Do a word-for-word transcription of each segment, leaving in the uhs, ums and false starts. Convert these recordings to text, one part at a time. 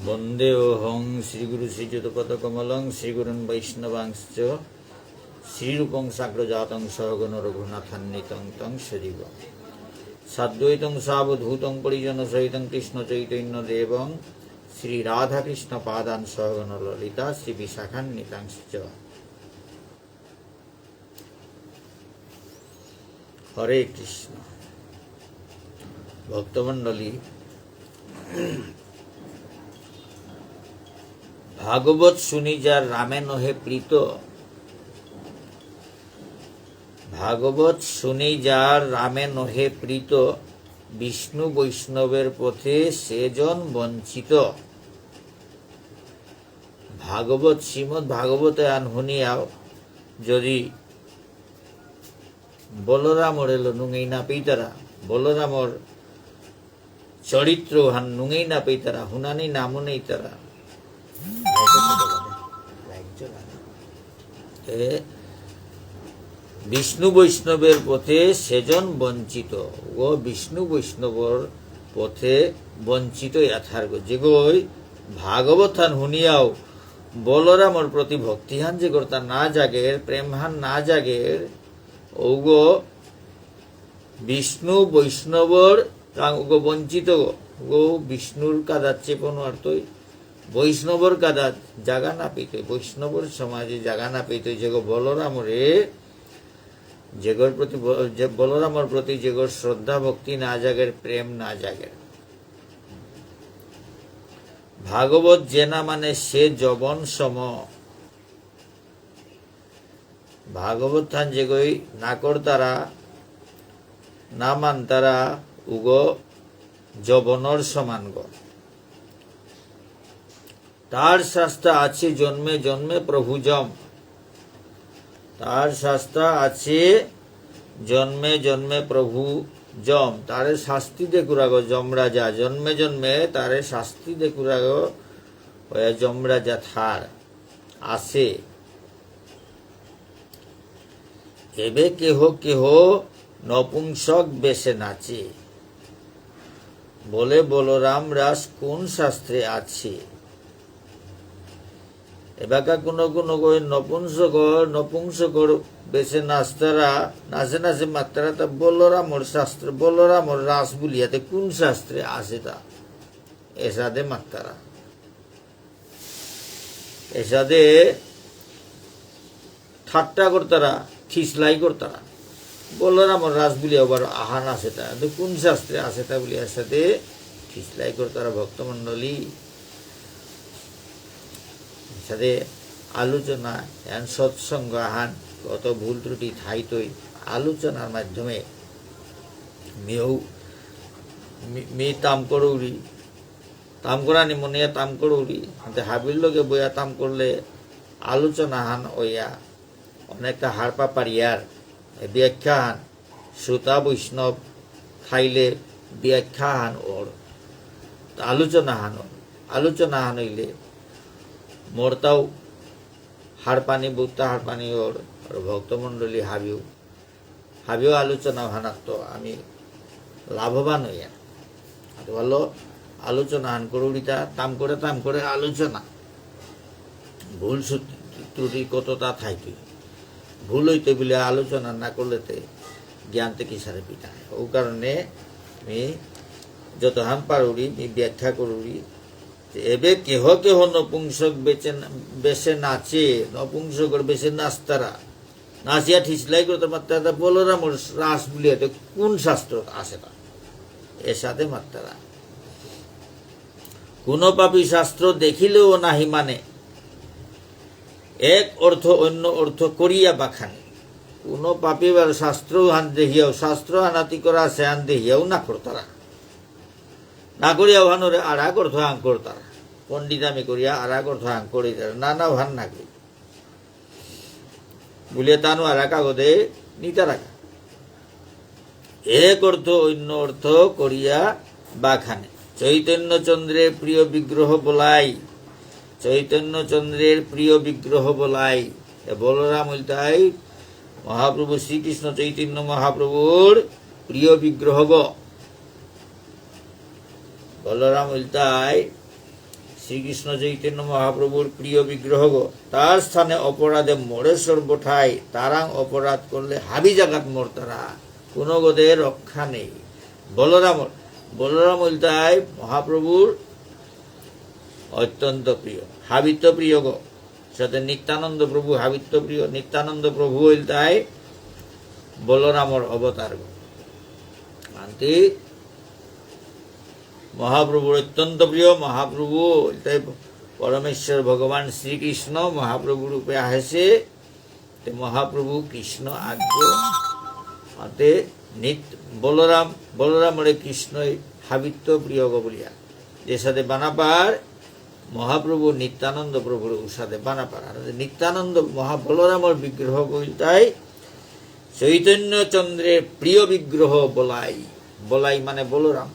বন্দেহং শ্রীগুরু শ্রীযুতপদকমলং শ্রীগুরুন বৈষ্ণবাংশ্চ শ্রীরূপং সাগ্রজাতং সহগণ রঘুনাথান্বিতং তং সজীবং সাদ্বৈতং সাবধূতং পরিজনসহিতং কৃষ্ণচৈতন্যদেবং শ্রীরাধাকৃষ্ণপাদান সহগণ ললিতা শ্রীবিশাখান্বিতাংশ্চ। হরে কৃষ্ণ। ভক্তমণ্ডলী, ভাগবত শুনি যার রামে নহে প্রীত, ভাগবত শুনি যার রামে নহে প্রীত, বিষ্ণু বৈষ্ণবের পথে সে জন বঞ্চিত। ভাগবত, শ্রীমদ্ ভাগবত এহান শুনিয়াও যদি বলরামরে লো নুঙেই না পেইতারা, বলরামর চরিত্র হান নুঙেই না পেইতারা, হুনানি নামও নেই তারা। এ, বিষ্ণু বৈষ্ণবের পথে সেজন বঞ্চিত, ও বিষ্ণু বৈষ্ণবর পথে বঞ্চিত ইয়াথার্গ। যেগই ভাগবত হান শুনিয়াও বলরামর প্রতি ভক্তিহান যেগরতা না জাগের, প্রেমহান না জাগের, ওগো বিষ্ণু বৈষ্ণবর কাং উগো বঞ্চিত গো, উগো বিষ্ণুর কাদাত চেপনো আর তৈ, বৈষ্ণবর কাদাত জাগা না পেতই, বৈষ্ণবর সমাজে জাগা না পেতই, যেগো বলরামরে, যেগর প্রতি ব-, যে বলরামর প্রতি যেগর শ্রদ্ধা ভক্তি না জাগের, প্রেম না জাগের। ভাগবত যে না মানে সে যবন সম। ভাগবত থান যেগই না করতারা, না মানতারা, উগো যবনর সমান গো। তার শাস্তা আছে জন্মে জন্মে প্রভু যম। তার শাস্তা আছে জন্মে জন্মে প্রভু যম। তারে শাস্তি দেকুরাগো যমরাজা। জন্মে জন্মে তারে শাস্তি দেকুরাগো ওয়া যমরাজা থার। আসে। এবে কেহ কেহ নপুংসক বেশে নাচে। বলে বলরাম রাস কোন শাস্ত্রে আছে? এবাকা কোনো কোনো কই নপুংসক, নপুংসকর বেশে নাচতারা, নাচে নাচে মাততারা তা বলরামর শাস্ত্র, বলরামর রাস বুলিয়াতে কোন শাস্ত্রে আছে তা? এসাদে মাততারা। এসাদে ঠাট্টা করতারা, ঠিসলাই করতারা। বলরামর রাস বুলিয়া আবার আহান আছে তা, তো কোন শাস্ত্রে আছে তা বুলিয়া এসাদে ঠিসলাই করতারা ভক্তমণ্ডলী। এসাদে আলোচনা, এন সৎসঙ্গ আহান, কত ভুল ত্রুটি থাইতই, আলোচনার মাধ্যমে মিউ, মি, মি তাম করৌরি, তাম করানি মনে তাম করুরি, হাতে হাবির লগে বইয়া তাম করলে আলোচনা হান ওইয়া অনেকটা হারপা পারিয়ার, এ ব্যাখ্যা হান, শ্রোতা বৈষ্ণব থাইলে ব্যাখ্যা হান ওর, তা আলোচনা হান ওর, আলোচনা হান হইলে মোরতাও হারপানি, বুকতা হারপানি ওর, আর ভক্তমণ্ডলী হাবিও হাবিও আলোচনা হানাত তো আমি লাভবান হইয়া। আর ভালো আলোচনা হান করুরিতা, তাম করে তাম করে আলোচনা। ভুল সু-, ত্রুটি কতটা থাইতই। ভুল হইতে বলে আলোচনা না করলে তে জ্ঞান তে কিসারে পিতা। ও কারণে আমি যত হান পারুরি, আমি ব্যাখ্যা করুরি। এবে কেহ কেহ নপুংসক বেচে না-, বেশে নাচে, নপুংসকর বেশে নাচতারা। নাচিয়া ঠিসলাই করতে মাত্র তা বলরামর রাস বুলিয়াতে কোন শাস্ত্র আছে তা? এসাদে মাত্তারা। কোন পাপী শাস্ত্র দেখিলেও নাহি মানে, এক অর্থ অন্য অর্থ করিয়া বাখানে। কোন পাপী বার শাস্ত্র হান দেখিয়াও, শাস্ত্র হানাতি করা আছে হান দেখিয়াও না করতারা। না করিয়া ওহানরে আরাক অর্থ হান করতারা। পণ্ডিতামি করিয়া আরাক অর্থ হান করিতারা। না, না, ওহান না করি। বুলিয়া তানু আরাক আগদে নিতারাকা। এক অর্থ অন্য অর্থ করিয়া বাখানে। চৈতন্যচন্দ্রের প্রিয় বিগ্রহ বলাই। চৈতন্যচন্দ্রের প্রিয় বিগ্রহ বলাই। এ বলরাম ইলতাই মহাপ্রভু শ্রীকৃষ্ণ চৈতন্য মহাপ্রভুর প্রিয় বিগ্রহ গ। বলরাম ইলতাই শ্রীকৃষ্ণ চৈতন্য মহাপ্রভুর প্রিয় বিগ্রহ গো, তার স্থানে অপরাধে মরে সর্বঠাই, তারাং অপরাধ করলে হাবি জাগাত মরতারা, কোনো গদে রক্ষা নেই। বলরামর, বলরাম ইলতাই মহাপ্রভুর অত্যন্ত প্রিয়, হাবিত্ত প্রিয় গো। সাথে নিত্যানন্দ প্রভু হাবিত্ত প্রিয়, নিত্যানন্দ প্রভু ইলতাই বলরামর অবতার গো। আনতে মহাপ্রভুর অত্যন্ত প্রিয়, মহাপ্রভু ইলতাই পরমেশ্বর ভগবান শ্রীকৃষ্ণ মহাপ্রভু রূপে আহেসে। তে মহাপ্রভু কৃষ্ণ আগ, আতে নিত-, বলরাম, বলরামরে কৃষ্ণই হাবিত্ত প্রিয় গো বুলিয়া। যে সাথে বানাপার মহাপ্রভু নিত্যানন্দ প্রভুর উসাদে বানাপার। আর নিত্যানন্দ মহা-, বলরামর বিগ্রহ গো ইলতাই চৈতন্য চন্দ্রের প্রিয় বিগ্রহ বলাই। বলাই মানে বলরাম।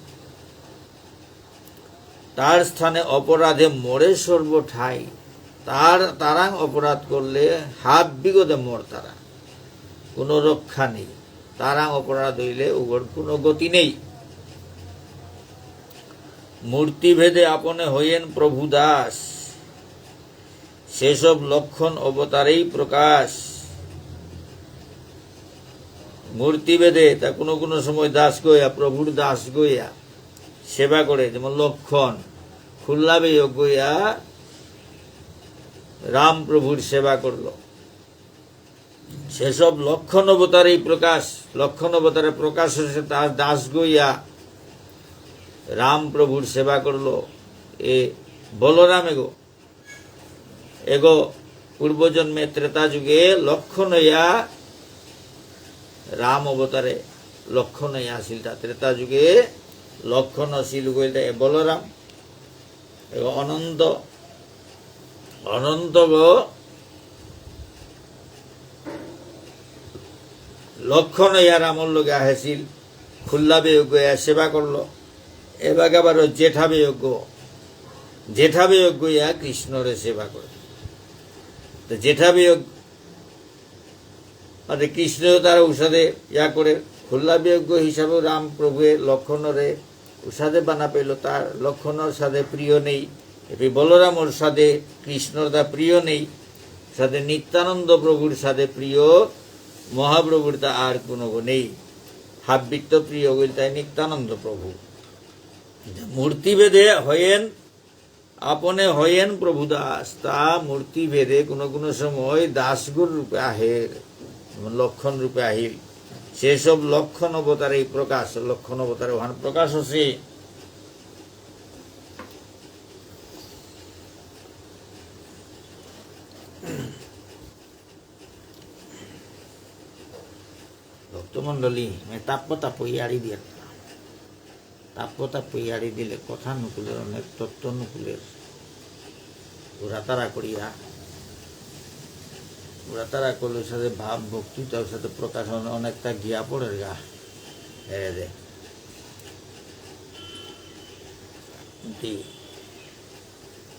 তার স্থানে অপরাধে মরে সর্বঠাই। তার, তারাং অপরাধ করলে হাব্বিগদে মরতারা। কোনো রক্ষা নেই। তারাং অপরাধ হইলে উগর কোনো গতি নেই। মূর্তিভেদে আপনে হইয়েন প্রভু দাস। সেসব লক্ষণ অবতারেই প্রকাশ। মূর্তিভেদে তা কোনো কোনো সময় দাস গইয়া, প্রভুর দাস গইয়া সেবা করে, যেমন লক্ষণ, খুল্লাবে গইয়া রাম প্রভুর সেবা করলো। সেসব লক্ষণ অবতারেই প্রকাশ, লক্ষণ অবতারে প্রকাশ হয়েছে তার দাস গইয়া রাম প্রভুর সেবা করলো। এ বলরাম এগো, এগো পূর্বজন্মে ত্রেতা যুগে লক্ষণ হইয়া রাম অবতারে লক্ষণ হইয়া আসিল। তা ত্রেতা যুগে লক্ষণ আসিল গইল এ বলরাম। এগো অনন্ত, অনন্ত গো লক্ষণ ইয়া রামর লগে আহেছিল, খুল্লা বেয়গ ইয়া সেবা করলো। এবার আবার জেঠা বেয়গ, জেঠা বেয়গ ইয়া কৃষ্ণরে সেবা করে। তো জেঠা বেয়গ মানে কৃষ্ণ তার উসাদে ইয়া করে, খুল্লা বেয়গ হিসাবে রাম প্রভুয়ে লক্ষণরে উসাদে বানা পেল, তার লক্ষণর সাদে প্রিয় নেই। এপি বলরামর সাদে কৃষ্ণর তা প্রিয় নেই, সাদে নিত্যানন্দ প্রভুর সাদে প্রিয় মহাপ্রভুর তা আর কোনো গো নেই। হাব্বিত্ত প্রিয় গইল তাই নিত্যানন্দ প্রভু। মূর্তিভেদে হয়েন, আপনে হয়েন প্রভু দাস, তা মূর্তিভেদে কোনো কোনো সময় দাসগর রূপে আহের, যেমন লক্ষণ রূপে আহিল। সেসব লক্ষণ অবতারে এই প্রকাশ, লক্ষণ অবতারে ওহান প্রকাশ হসে। ভক্তমণ্ডলী, মে তাপ্প তাপ্প ইয়ারি দিয়ার। তাপ্প তাপ্প ইয়ারি দিলে কথা নুকুলের, অনেক তত্ত্ব নুকুলের। উড়াতারা করিয়া, উড়াতারা করলে সাথে ভাব ভক্তি তার সাথে প্রকাশ অনে-, অনেকটা গিয়া পড়ের গা। এরে দে। দি।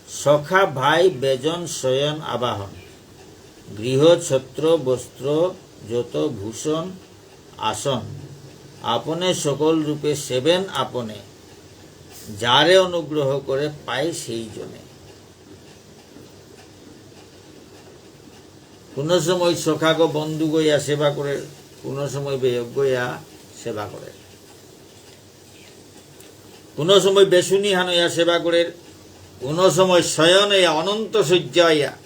সখা ভাই বেজন শয়ন আবাহন, গৃহ ছত্র বস্ত্র যত ভূষণ আসন, আপনে সকল রূপে সেবেন আপনে, যারে অনুগ্রহ করে পায় সেই জনে। কোনো সময় সখাগ বন্ধু গইয়া সেবা করে, কোনো সময় বেয়ক গইয়া সেবা করে। কোনো সময় বেসুনি হানইয়া সেবা করের, কোনো সময় শয়ন হইয়া, অনন্ত শয্যা হইয়া,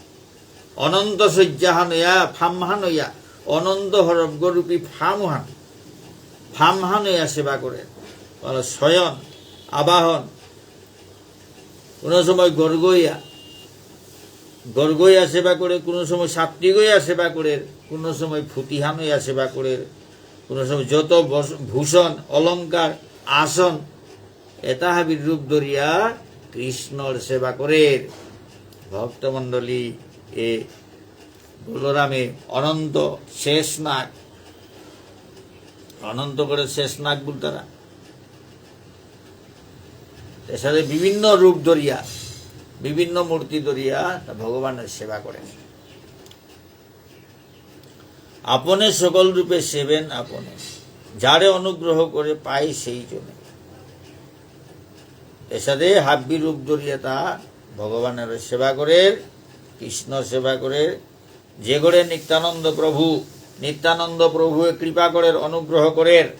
অনন্ত শয্যা হানইয়া, ফাম হানইয়া, অনন্ত হরফগ রূপী ফাম হান, ফাম হানইয়া সেবা করের। বলে শয়ন, আবাহন, কোনো সময় গর্গ হইয়া, গর্গ হইয়া সেবা করে, কোনো সময় সাত্ত্বিক হইয়া সেবা করে, কোনো সময় ফুতিহান হইয়া সেবা করে, কোনো সময় যত বস-, ভূষণ, অলংকার, আসন, এতা হাবির রূপ ধরিয়া কৃষ্ণর সেবা করে। ভক্তমণ্ডলী, এ বলরামে অনন্ত শেষ নাগ, অনন্ত করে শেষ নাগ বুলতারা। এসাদে বিভিন্ন রূপ ধরিয়া, বিভিন্ন মূর্তি ধরিয়া তা ভগবানের সেবা করেন। আপনে সকল রূপে সেবেন আপনে, যারে অনুগ্রহ করে পায় সেই জনে। এসাদে হাব্বি রূপ ধরিয়া তা ভগবানের সেবা করের, কৃষ্ণ সেবা করের, যে করে নিত্যানন্দ প্রভু, নিত্যানন্দ প্রভু কৃপা করের, অনুগ্রহ করের,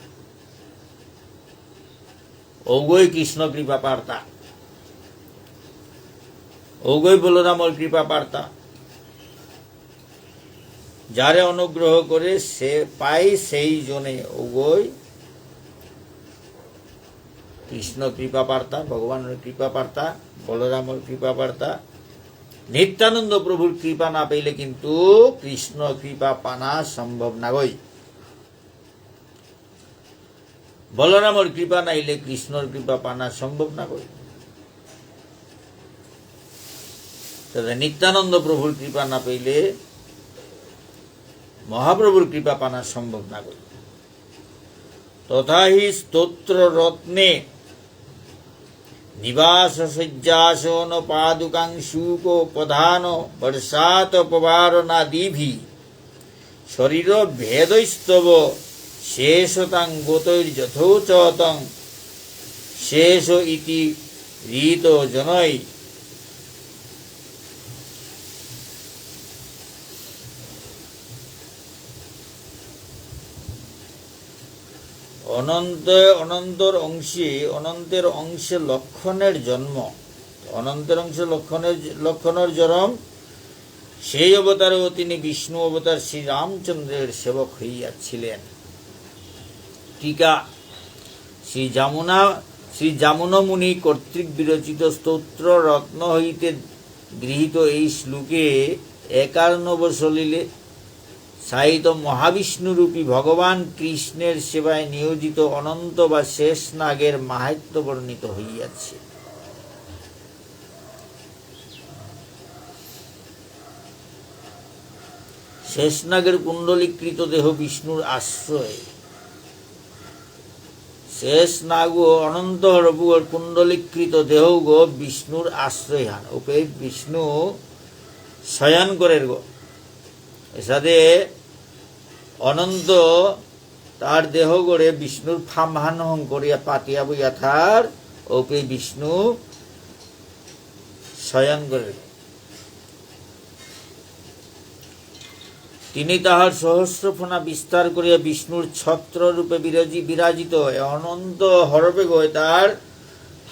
ওগই কৃষ্ণ কৃপা পার্তা, ওগই বলরামর কৃপা পার্তা। যারে অনুগ্রহ করে সে পায় সেই জনে, ওগই কৃষ্ণ কৃপা পার্তা, ভগবানের কৃপা পার্তা, বলরামর কৃপা পার্তা। নিত্যানন্দ প্রভুর কৃপা না পেলে কিন্তু কৃষ্ণ কৃপা পানা সম্ভব নাগই। বলরামর কৃপা নাইলে কৃষ্ণর কৃপা পানা সম্ভব নাগই। তবে নিত্যানন্দ প্রভুর কৃপা না পেলে মহাপ্রভুর কৃপা পানা সম্ভব নাগই। তথা হি স্তোত্র রত্নে নিবাস শয্যাসন পাদুকাং শুক প্রধান বর্ষাত পবারণাদিভি শরীর ভেদৈস্তব শেষতাং গতৈর্যথোচতং শেষ ইতি রীত জনৈ। অনন্ত, অনন্তর অংশে, অনন্তের অংশে লক্ষণের জন্ম। অনন্তের অংশে লক্ষণের, লক্ষণের জন্ম। সেই অবতারেও তিনি বিষ্ণু অবতার শ্রীরামচন্দ্রের সেবক হইয়াছিলেন। টিকা, শ্রী যমুনা, শ্রী যমুন মুনি কর্তৃক বিরচিত স্তোত্র রত্ন হইতে গৃহীত এই শ্লোকে একার্ণব সলিলে শায়িত মহাবিষ্ণুরূপী ভগবান কৃষ্ণের সেবায় নিয়োজিত অনন্ত বা শেষ নাগের মাহাত্ম্য বর্ণিত হইয়াছে। শেষ নাগের কুণ্ডলীকৃত দেহ বিষ্ণুর আশ্রয়। শেষ নাগ অনন্ত হরপুগর কুণ্ডলীকৃত দেহগ বিষ্ণুর আশ্রয় হান। উপে বিষ্ণু শয়ন করের গো। এসাদে অনন্ত তার দেহগরে বিষ্ণুর ফামহান হং করিয়া পাতিয়া বইয়া থার, ওপে বিষ্ণু শয়ন করে। তিনি তাহার সহস্র ফণা বিস্তার করিয়া বিষ্ণুর ছত্র রূপে বিরাজি-, বিরাজিত। এ অনন্ত হরপেগই তার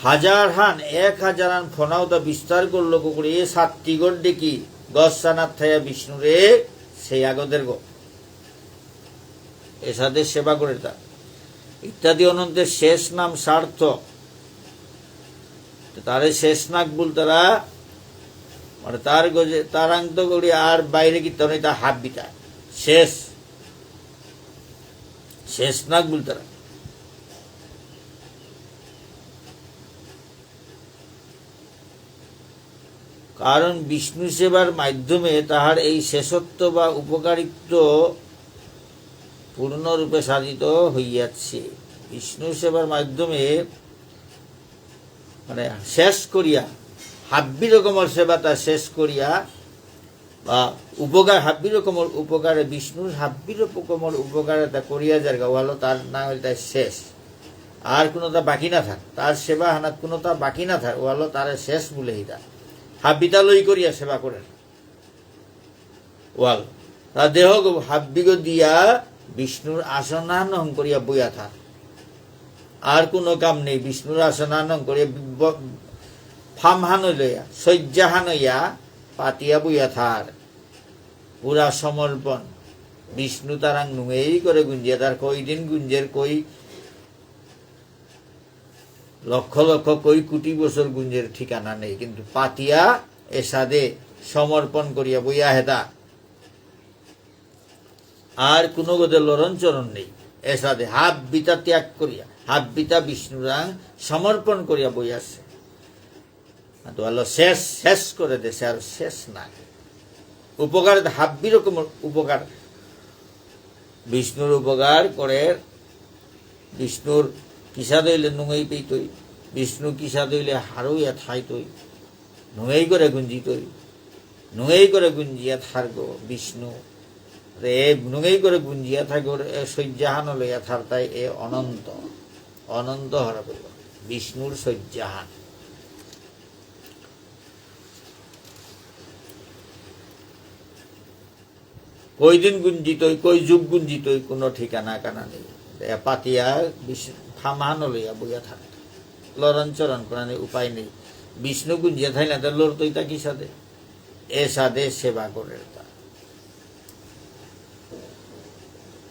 হাজার হান, এক হাজার হান ফণাও তা বিস্তার করল কুকুরে, এ সাত্তিগর ডেকি গসানাত থাইয়া বিষ্ণুরে সেই আগদের গো। এসাদে সেবা করে তা। ইত্যাদি অনন্তের শেষ নাম সার্থক। তো তারে শেষ নাগ বুলতারা, মানে তার গজে, তার আং তো গড়ি আর বাইরে কি তনে তা হাবিতা। শেষ। শেষ নাগ বুলতারা। কারণ বিষ্ণু সেবার মাধ্যমে তাহার এই শেষত্ব বা উপকারিত্ব পূর্ণরূপে সাধিত হইয়াছে। বিষ্ণু সেবার মাধ্যমে, মানে, শেষ করিয়া, হাব্বি রকমর সেবা তা শেষ করিয়া, বা উপকার, হাব্বি রকমর উপকারে, বিষ্ণুর হাব্বি রকমর উপকারে তা করিয়া যারগা, ওয়ালো তার নাম হইল তাই শেষ। আর কোনোটা বাকি না থাক, তার সেবা হানাত কোনোটা বাকি না থাক, ওয়ালো তারে শেষ বলে হিতা। হাব্বিতা লই করিয়া সেবা করের। ওয়াল। তা দেহ গো হাব্বিগো দিয়া বিষ্ণুর আসনান হং করিয়া বইয়া থার। আর কোনো কাম নেই, বিষ্ণুর আসনান হং করিয়া বি-, ব-, ফামহান লইয়া, শয্যাহান হইয়া পাতিয়া বইয়া থার। পুরা সমর্পণ। বিষ্ণু তারাং নুঙেই করে গুঞ্জিয়া থার, কই দিন গুঞ্জের, কই লক্ষ লক্ষ কই কোটি বছর গুঞ্জের ঠিকানা নেই, কিন্তু পাতিয়া এসাদে সমর্পণ করিয়া বইয়া হেতা। আর কোনো গদে লরণ চরণ নেই। এসাদে হাব্বিতা ত্যাগ করিয়া, হাব্বিতা বিষ্ণুরাং সমর্পণ করিয়া বইয়া আছে। তো হলো শেষ, শেষ করে দেশে আর শেষ নাই। উপকার, হাব্বি রকম উপকার। বিষ্ণুর উপকার করে, বিষ্ণুর কিসা দইলে নুঙেই পেইতই, বিষ্ণু কিসা দইলে হারুইয়া থাইতই, নুঙেই করে গুঞ্জিতই, নুঙেই করে গুঞ্জিয়া থারগো বিষ্ণু। রে নুঙেই করে গুঞ্জিয়া থারগো, এ শয্যাহান লইয়া থারতাই এ অনন্ত, অনন্ত হরপেগ, বিষ্ণুর শয্যাহান। কই দিন গুঞ্জিতই, কই যুগ গুঞ্জিতই, কোনো ঠিকানা কানা নেই। এ পাতিয়া বিশ-, থামানো লইয়া বইয়া থাকত। লড়ন চড়ন করানি উপায় নেই। বিষ্ণু গুঞ্জিয়া থাইলে তো লড়তই তা কি সাদে? এ সাদে সেবা করে তা।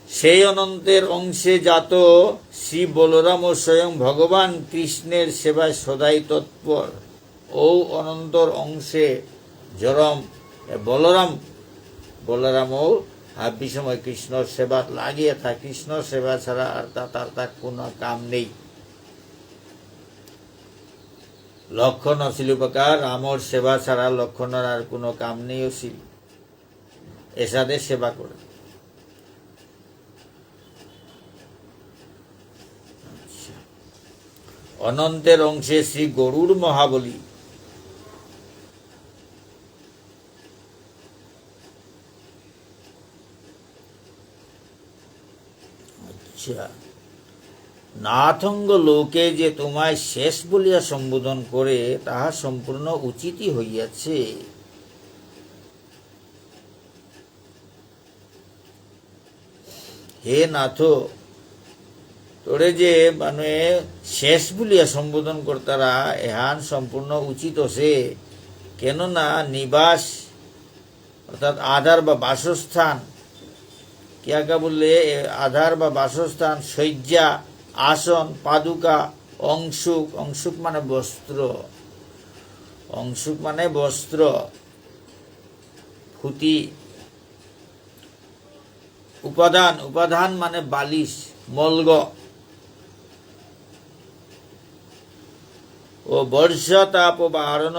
সেই অনন্তের অংশে জাত শ্রী বলরামও স্বয়ং ভগবান কৃষ্ণের সেবায় সদাই তৎপর। ও অনন্তর অংশে জরম, এ, বলরাম, বলরামও হাবি সময় কৃষ্ণর সেবাত লাগিয়া থাক। কৃষ্ণর সেবা ছাড়া আর তা, তার তা কোনো কাম নেই। লক্ষণ আছিল প্রকার, রামর সেবা ছাড়া লক্ষণর আর কোনো কাম নেই আছিল। এসাদে সেবা করে। আচ্ছা। অনন্তের অংশে শ্রী গরুড় মহাবলী। আচ্ছা। নাথঙ্গ লোকে যে তোমায় শেষ বলিয়া সম্বোধন করে, তাহা সম্পূর্ণ উচিতই হইয়াছে। হে নাথ, তোরে যে মানে শেষ বুলিয়া সম্বোধন করতারা, এহান সম্পূর্ণ উচিত আছে। কেননা নিবাস, অর্থাৎ আধার বা বাসস্থান, কিয়াকা বললে, এ, আধার বা বাসস্থান, শয্যা, আসন, পাদুকা, অংশুক, অংশুক মানে বস্ত্র, অংশুক মানে বস্ত্র, ফুতি, উপাদান, উপাদান মানে বালিশ, মলগ। ও বর্ষা তাপ বারণ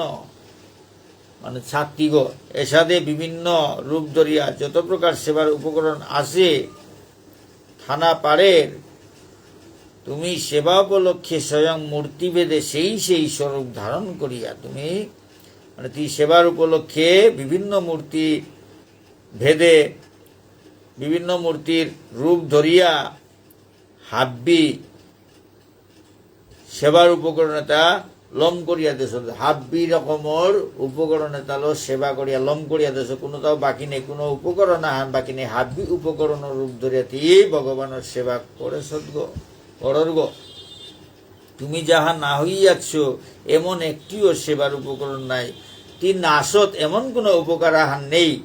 মানে ছাতিগ। এসাদে বিভিন্ন রূপ ধরিয়া যত প্রকার সেবার উপকরণ আছে, থানা পারের, তুমি সেবা উপলক্ষে স্বয়ং মূর্তিভেদে সেই সেই স্বরূপ ধারণ করিয়া, তুমি, মানে, তুই সেবার উপলক্ষে বিভিন্ন মূর্তি ভেদে, বিভিন্ন মূর্তির রূপ ধরিয়া হাব্বি সেবার উপকরণ এটা লম করিয়া দেশ, হাব্বি রকমর উপকরণ এটালো সেবা করিয়া লম করিয়া দেশ, কোনোটাও বাকি নেই, কোনো উপকরণ আহান বাকি নেই, হাব্বি উপকরণর রূপ ধরিয়া তি ভগবানর সেবা করে সদ্গ, করর গো। তুমি যাহা না হইয়াছ, এমন একটিও সেবার উপকরণ নাই। তি নাসত এমন কোনো উপকার আহান নেই,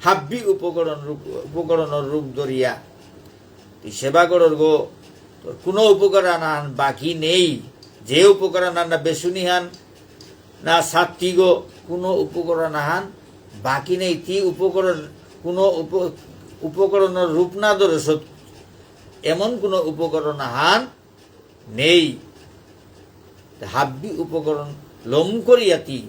হাব্বি উপকরণ রূপ, উপকরণর রূপ ধরিয়া। তি সেবা করর গো, তোর কোনো উপকরণ আহান বাকি নেই। যে উপকরণ আহান না বেসুনি হান, না সাত্তি গো, কোনো উপকরণ আহান বাকি নেই। তি উপকরণ, কোনো উপ-, উপকরণর রূপ না ধরেছ, এমন কোনো উপকরণ আহান নেই। তে হাব্বি উপকরণ লম করিয়া তি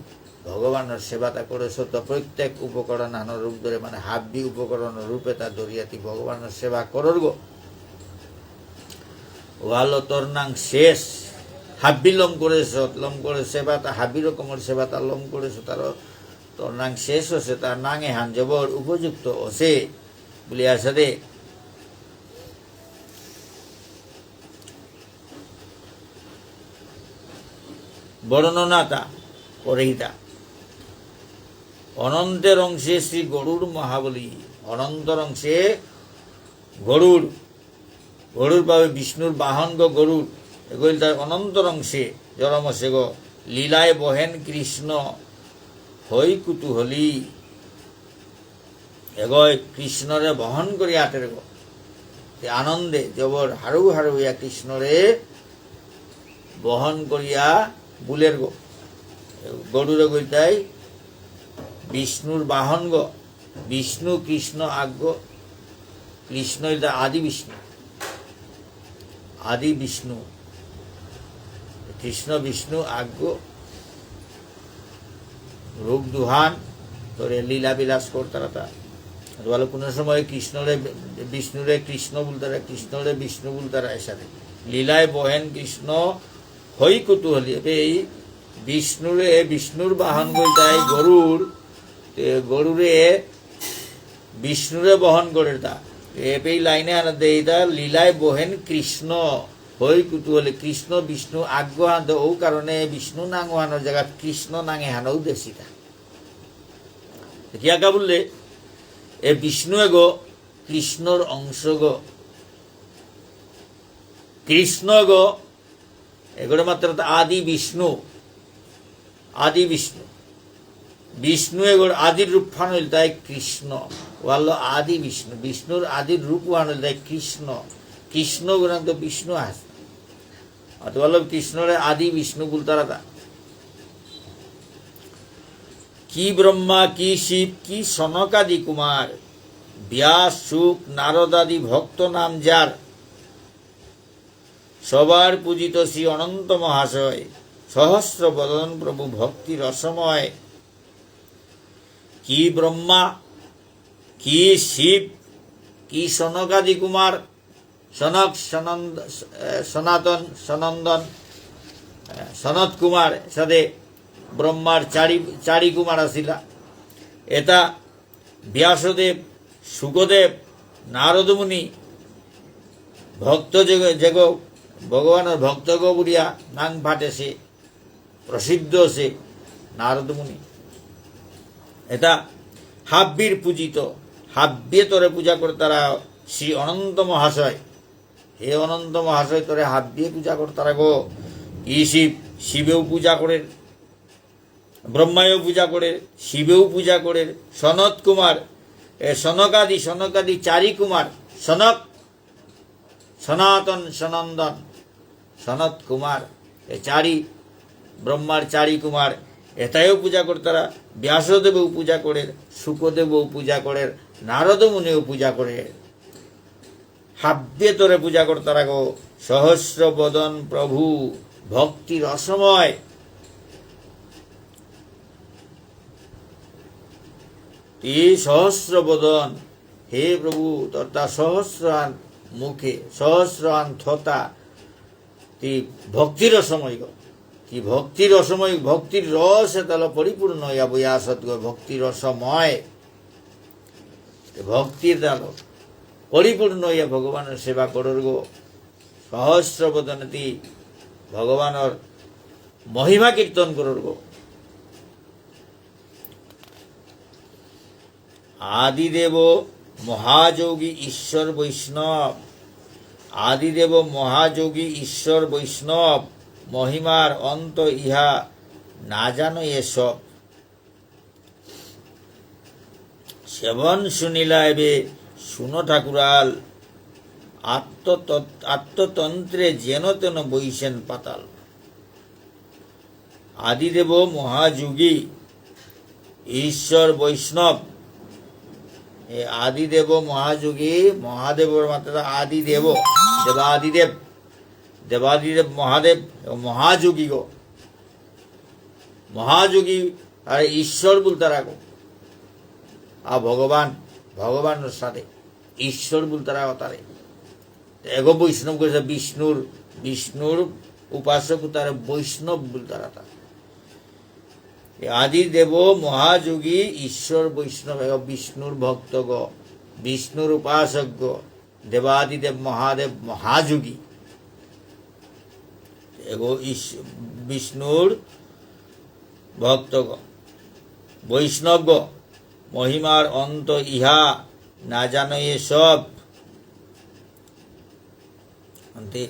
ভগবানর সেবাটা করেছ, তো প্রত্যেক উপকরণ আহানর রূপ ধরে, মানে হাব্বি উপকরণ রূপে তা ধরিয়া তি ভগবানর সেবা করর গো। ওয়ালো তোর নাং শেষ, হাব্বি লম করেছ, লম করে সেবাটা, হাব্বি রকমর সেবাটা লম করেছ, তার তোর নাং শেষ হসে, তার নাঙে হান জবর উপযুক্ত হসে, বলিয়া আসে দে। বর্ণনাটা করেইতা। অনন্তের অংশে শ্রী গরুড় মহাবলী, অনন্তর অংশে গরুড়, গরুড় ভাবে বিষ্ণুর বাহনগ গরুড়, এগ ইলতাই অনন্তর অংশে জরম অসেগ, লীলায় বহেন কৃষ্ণ হই কুতূহলী। এগই কৃষ্ণরে বহন করিয়া আটেরগ। তে আনন্দে জবর হারৌ হারৌ ইয়া কৃষ্ণরে বহন করিয়া বুলেরগ। গরুড়গ ইলতাই বিষ্ণুর বাহনগ। বিষ্ণু কৃষ্ণ আগগ। কৃষ্ণ ইলতাই আদি বিষ্ণু। আদি বিষ্ণু। কৃষ্ণ বিষ্ণু আগগ। রূপ দুহান, তোরে লীলা বিলাস করতারা তা। তোমার কোনো সময় কৃষ্ণরে, বিষ্ণুরে কৃষ্ণ বুলতারা, কৃষ্ণরে বিষ্ণু বুলতারা এসাদে। লীলায় বহেন কৃষ্ণ হই কুতূহলী। এবে এই বিষ্ণুরে, বিষ্ণুর বাহনগ ইলতাই গরুড়, তে গরুড়ে বিষ্ণুরে বহন করের তা। এবে এই লাইনে আনা দেই তা, লীলায় বহেন কৃষ্ণ হই কুতূহলী। কৃষ্ণ বিষ্ণু আগগ হান তো, ও কারণে বিষ্ণু নাঙ হানর জাগাত কৃষ্ণ নাঙে হানও দেসিতা। কিয়াকা বুললে, এ বিষ্ণু এগো কৃষ্ণর অংশ গো। কৃষ্ণ এগো, এগোরে মাত্র তো আদি বিষ্ণু, আদি বিষ্ণু। বিষ্ণু এগোর আদির রূপ ফান হইল তাই কৃষ্ণ। ওয়াল্লো আদি বিষ্ণু, বিষ্ণুর আদির রূপ ওয়ান হইল তাই কৃষ্ণ। কৃষ্ণ গুণান্ত বিষ্ণু আছে। অত ওয়াল্লো কৃষ্ণরে আদি বিষ্ণু বুলতারা তা। কি ব্রহ্মা, কি শিব, কি সনকাদি কুমার, ব্যাস, শুক, নারদাদি ভক্ত নাম যার। সবার পূজিত শ্রী অনন্ত মহাশয়, সহস্র বদন প্রভু ভক্তি রসময়। কি ব্রহ্মা, কি শিব, কি সনকাদি কুমার, সনক, সনন্দ-, এ, সনাতন, সনন্দন, এ, সনত কুমার, সাথে ব্রহ্মার চারি, চারি কুমার আসিলা। এটা ব্যাসদেব, শুকদেব, নারদমুনি, ভক্ত যেগ-, যেগ ভগবানর ভক্তগ বুলিয়া নাং ফাটেসে, প্রসিদ্ধ সে নারদমুনি। এটা হাব্বির পূজিত, হাব্বিয়ে তোরে পূজা করতারা শ্রী অনন্ত মহাশয়। হে অনন্ত মহাশয়, তোরে হাব্বিয়ে পূজা করতারা গো। ই শিব, শিবেও পূজা করের, ব্রহ্মায়ও পূজা করের, শিবেও পূজা করের, সনত কুমার, এ সনকাদি, সনকাদি চারি কুমার, সনক, সনাতন, সনন্দন, সনত কুমার, এ চারি, ব্রহ্মার চারি কুমার, এটাইও পূজা করতারা, ব্যাসদেবও পূজা করের, শুকদেবও পূজা করের, নারদ মুনিও পূজা করের। হাব্বিয়ে তোরে পূজা করতারা গো, সহস্র বদন প্রভু ভক্তি রসময়। তি সহস্র বদন, হে প্রভু, তোর তা সহস্রহান মুখে, সহস্রহান থতা, তি ভক্তি রসময় গো। তি ভক্তি রসময়, ভক্তির রস এতালো পরিপূর্ণ হইয়া বইয়া আসত গো, ভক্তি রসময়। তে ভক্তির তালো পরিপূর্ণ হইয়া ভগবানর সেবা করর গো। সহস্র বদনে তি ভগবানর মহিমা কীর্তন করর গো। আদিদেব মহাযোগী ঈশ্বর বৈষ্ণব, আদিদেব মহাযোগী ঈশ্বর বৈষ্ণব, মহিমার অন্ত ইহা না জানো এসব। সেবন শুনিলা এবে শুনো ঠাকুরাল, আত্মতত-, আত্মতন্ত্রে যেন তেন বইছেন পাতাল। আদিদেব মহাযোগী, ঈশ্বর বৈষ্ণব। এ আদিদেব মহাযোগী, মহাদেবর মাত্রা আদিদেব, দেবাদিদেব, দেবাদিদেব মহাদেব, এবং মহাযোগী গো। মহাযোগী আর ঈশ্বর বলতারা গো। আর ভগবান, ভগবানর সাথে ঈশ্বর বলতারা গো তারে। এগো বৈষ্ণব কইছে বিষ্ণুর, বিষ্ণুর উপাসক তারে বৈষ্ণব বুলতারা তা। এ আদি দেব মহাযোগী ঈশ্বর বৈষ্ণব, এগো বিষ্ণুর ভক্ত গো, বিষ্ণুর উপাসক গো, দেবাদিদেব মহাদেব মহাযোগী। এগো ইস-, বিষ্ণুর ভক্ত গো, বৈষ্ণব গো, মহিমার অন্ত ইহা না জানো এসব। আন্তে,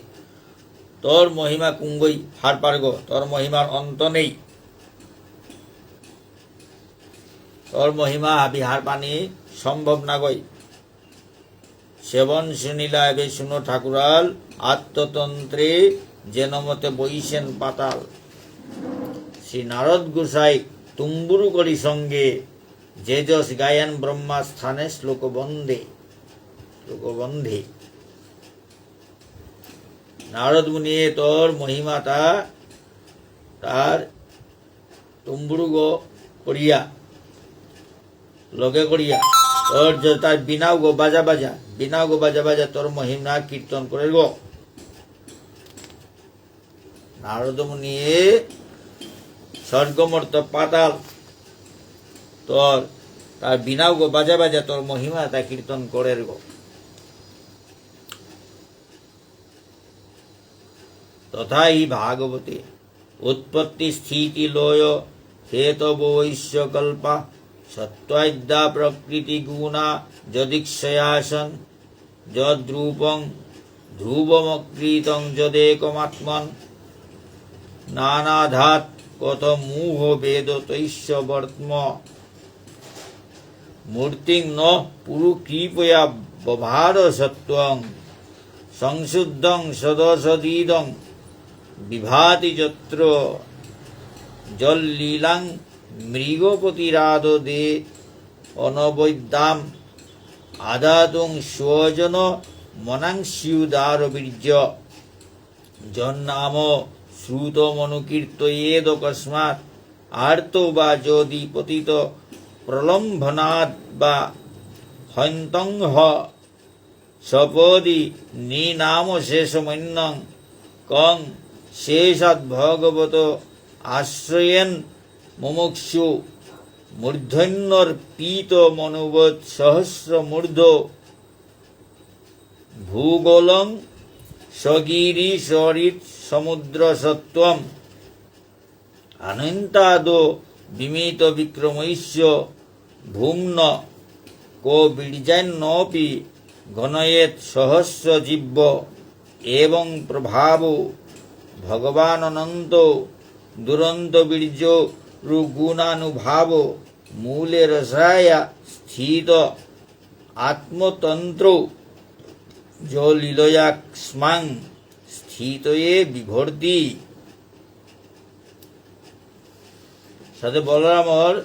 তোর মহিমা কুঙ্গই হারপার গো, তোর মহিমার অন্ত নেই। তোর মহিমা হাবি হারপানি সম্ভব না গই। সেবন শুনিলা এবে শুনো ঠাকুরাল, আত্মতন্ত্রে যেন মতে বইছেন পাতাল। শ্রী নারদ গোসাই তুম্বুরু করি সঙ্গে, যে যশ গায়েন ব্রহ্মা স্থানে শ্লোক বন্দে, শ্লোক বন্দে। নারদ মুনিয়ে তোর মহিমাটা তার তুম্বুরুগ করিয়া, লগে করিয়া, তোর যে তার বিনাউগ বাজা বাজা, বিনাউগ বাজা বাজা তোর মহিমা কীর্তন করের গো। নারদ মুনিয়ে স্বর্গ মর্ত পাতাল, তোর তার বিনাউগ বাজা বাজা তোর মহিমা তা কীর্তন করের গো। তথা হি ভাগবতে উৎপত্তি স্থিতি লয় হেতবৈশ্য কল্পা সত্ত্বাদ্যা প্রকৃতিগুণা যদীক্ষয়াসন যদ্রূপং ধ্রুবমকৃতং যদেকমাত্মন। নানাধাৎ কতমূহ বেদ তৈস্য বর্ত্ম। মূর্তিং ন পুরু কৃপয়া বভার সত্ত্বং। সংশুদ্ধং সদসদিদং বিভাতি যত্র। যল্লীলাং মৃগপতিরাদদে অনবদ্যাম আদাতুং স্বজন মনাংস্যুদারবীর্য। যন্নাম শ্রুতমনুকীর্তয়েদকস্মাৎ আর্তো বা যদি পতিত প্রলম্ভনাৎ বা হন্তং হ সপদি নিনামশেষমন্যং কং শেষাদ্ ভগবত আশ্রয়েন মুমুক্ষু। মূর্ধন্যর্পিতমনুবৎ সহস্রমূর্ধ ভূগোলং সগিরি সরিৎ সমুদ্র সত্ত্বম। অনন্তাদো বিমিত বিক্রমস্য ভূম্ন কো বীর্যান্নপি গণয়েৎ সহস্র জীব্য। এবং প্রভাব ভগবানন্ত দুরন্ত বীর্য রুগুণানুভাব মূলে রসায়া স্থিত আত্মতন্ত্র যলীলয়াস্মাং স্থিতয়ে বিভর্তি। সাথে বলরামর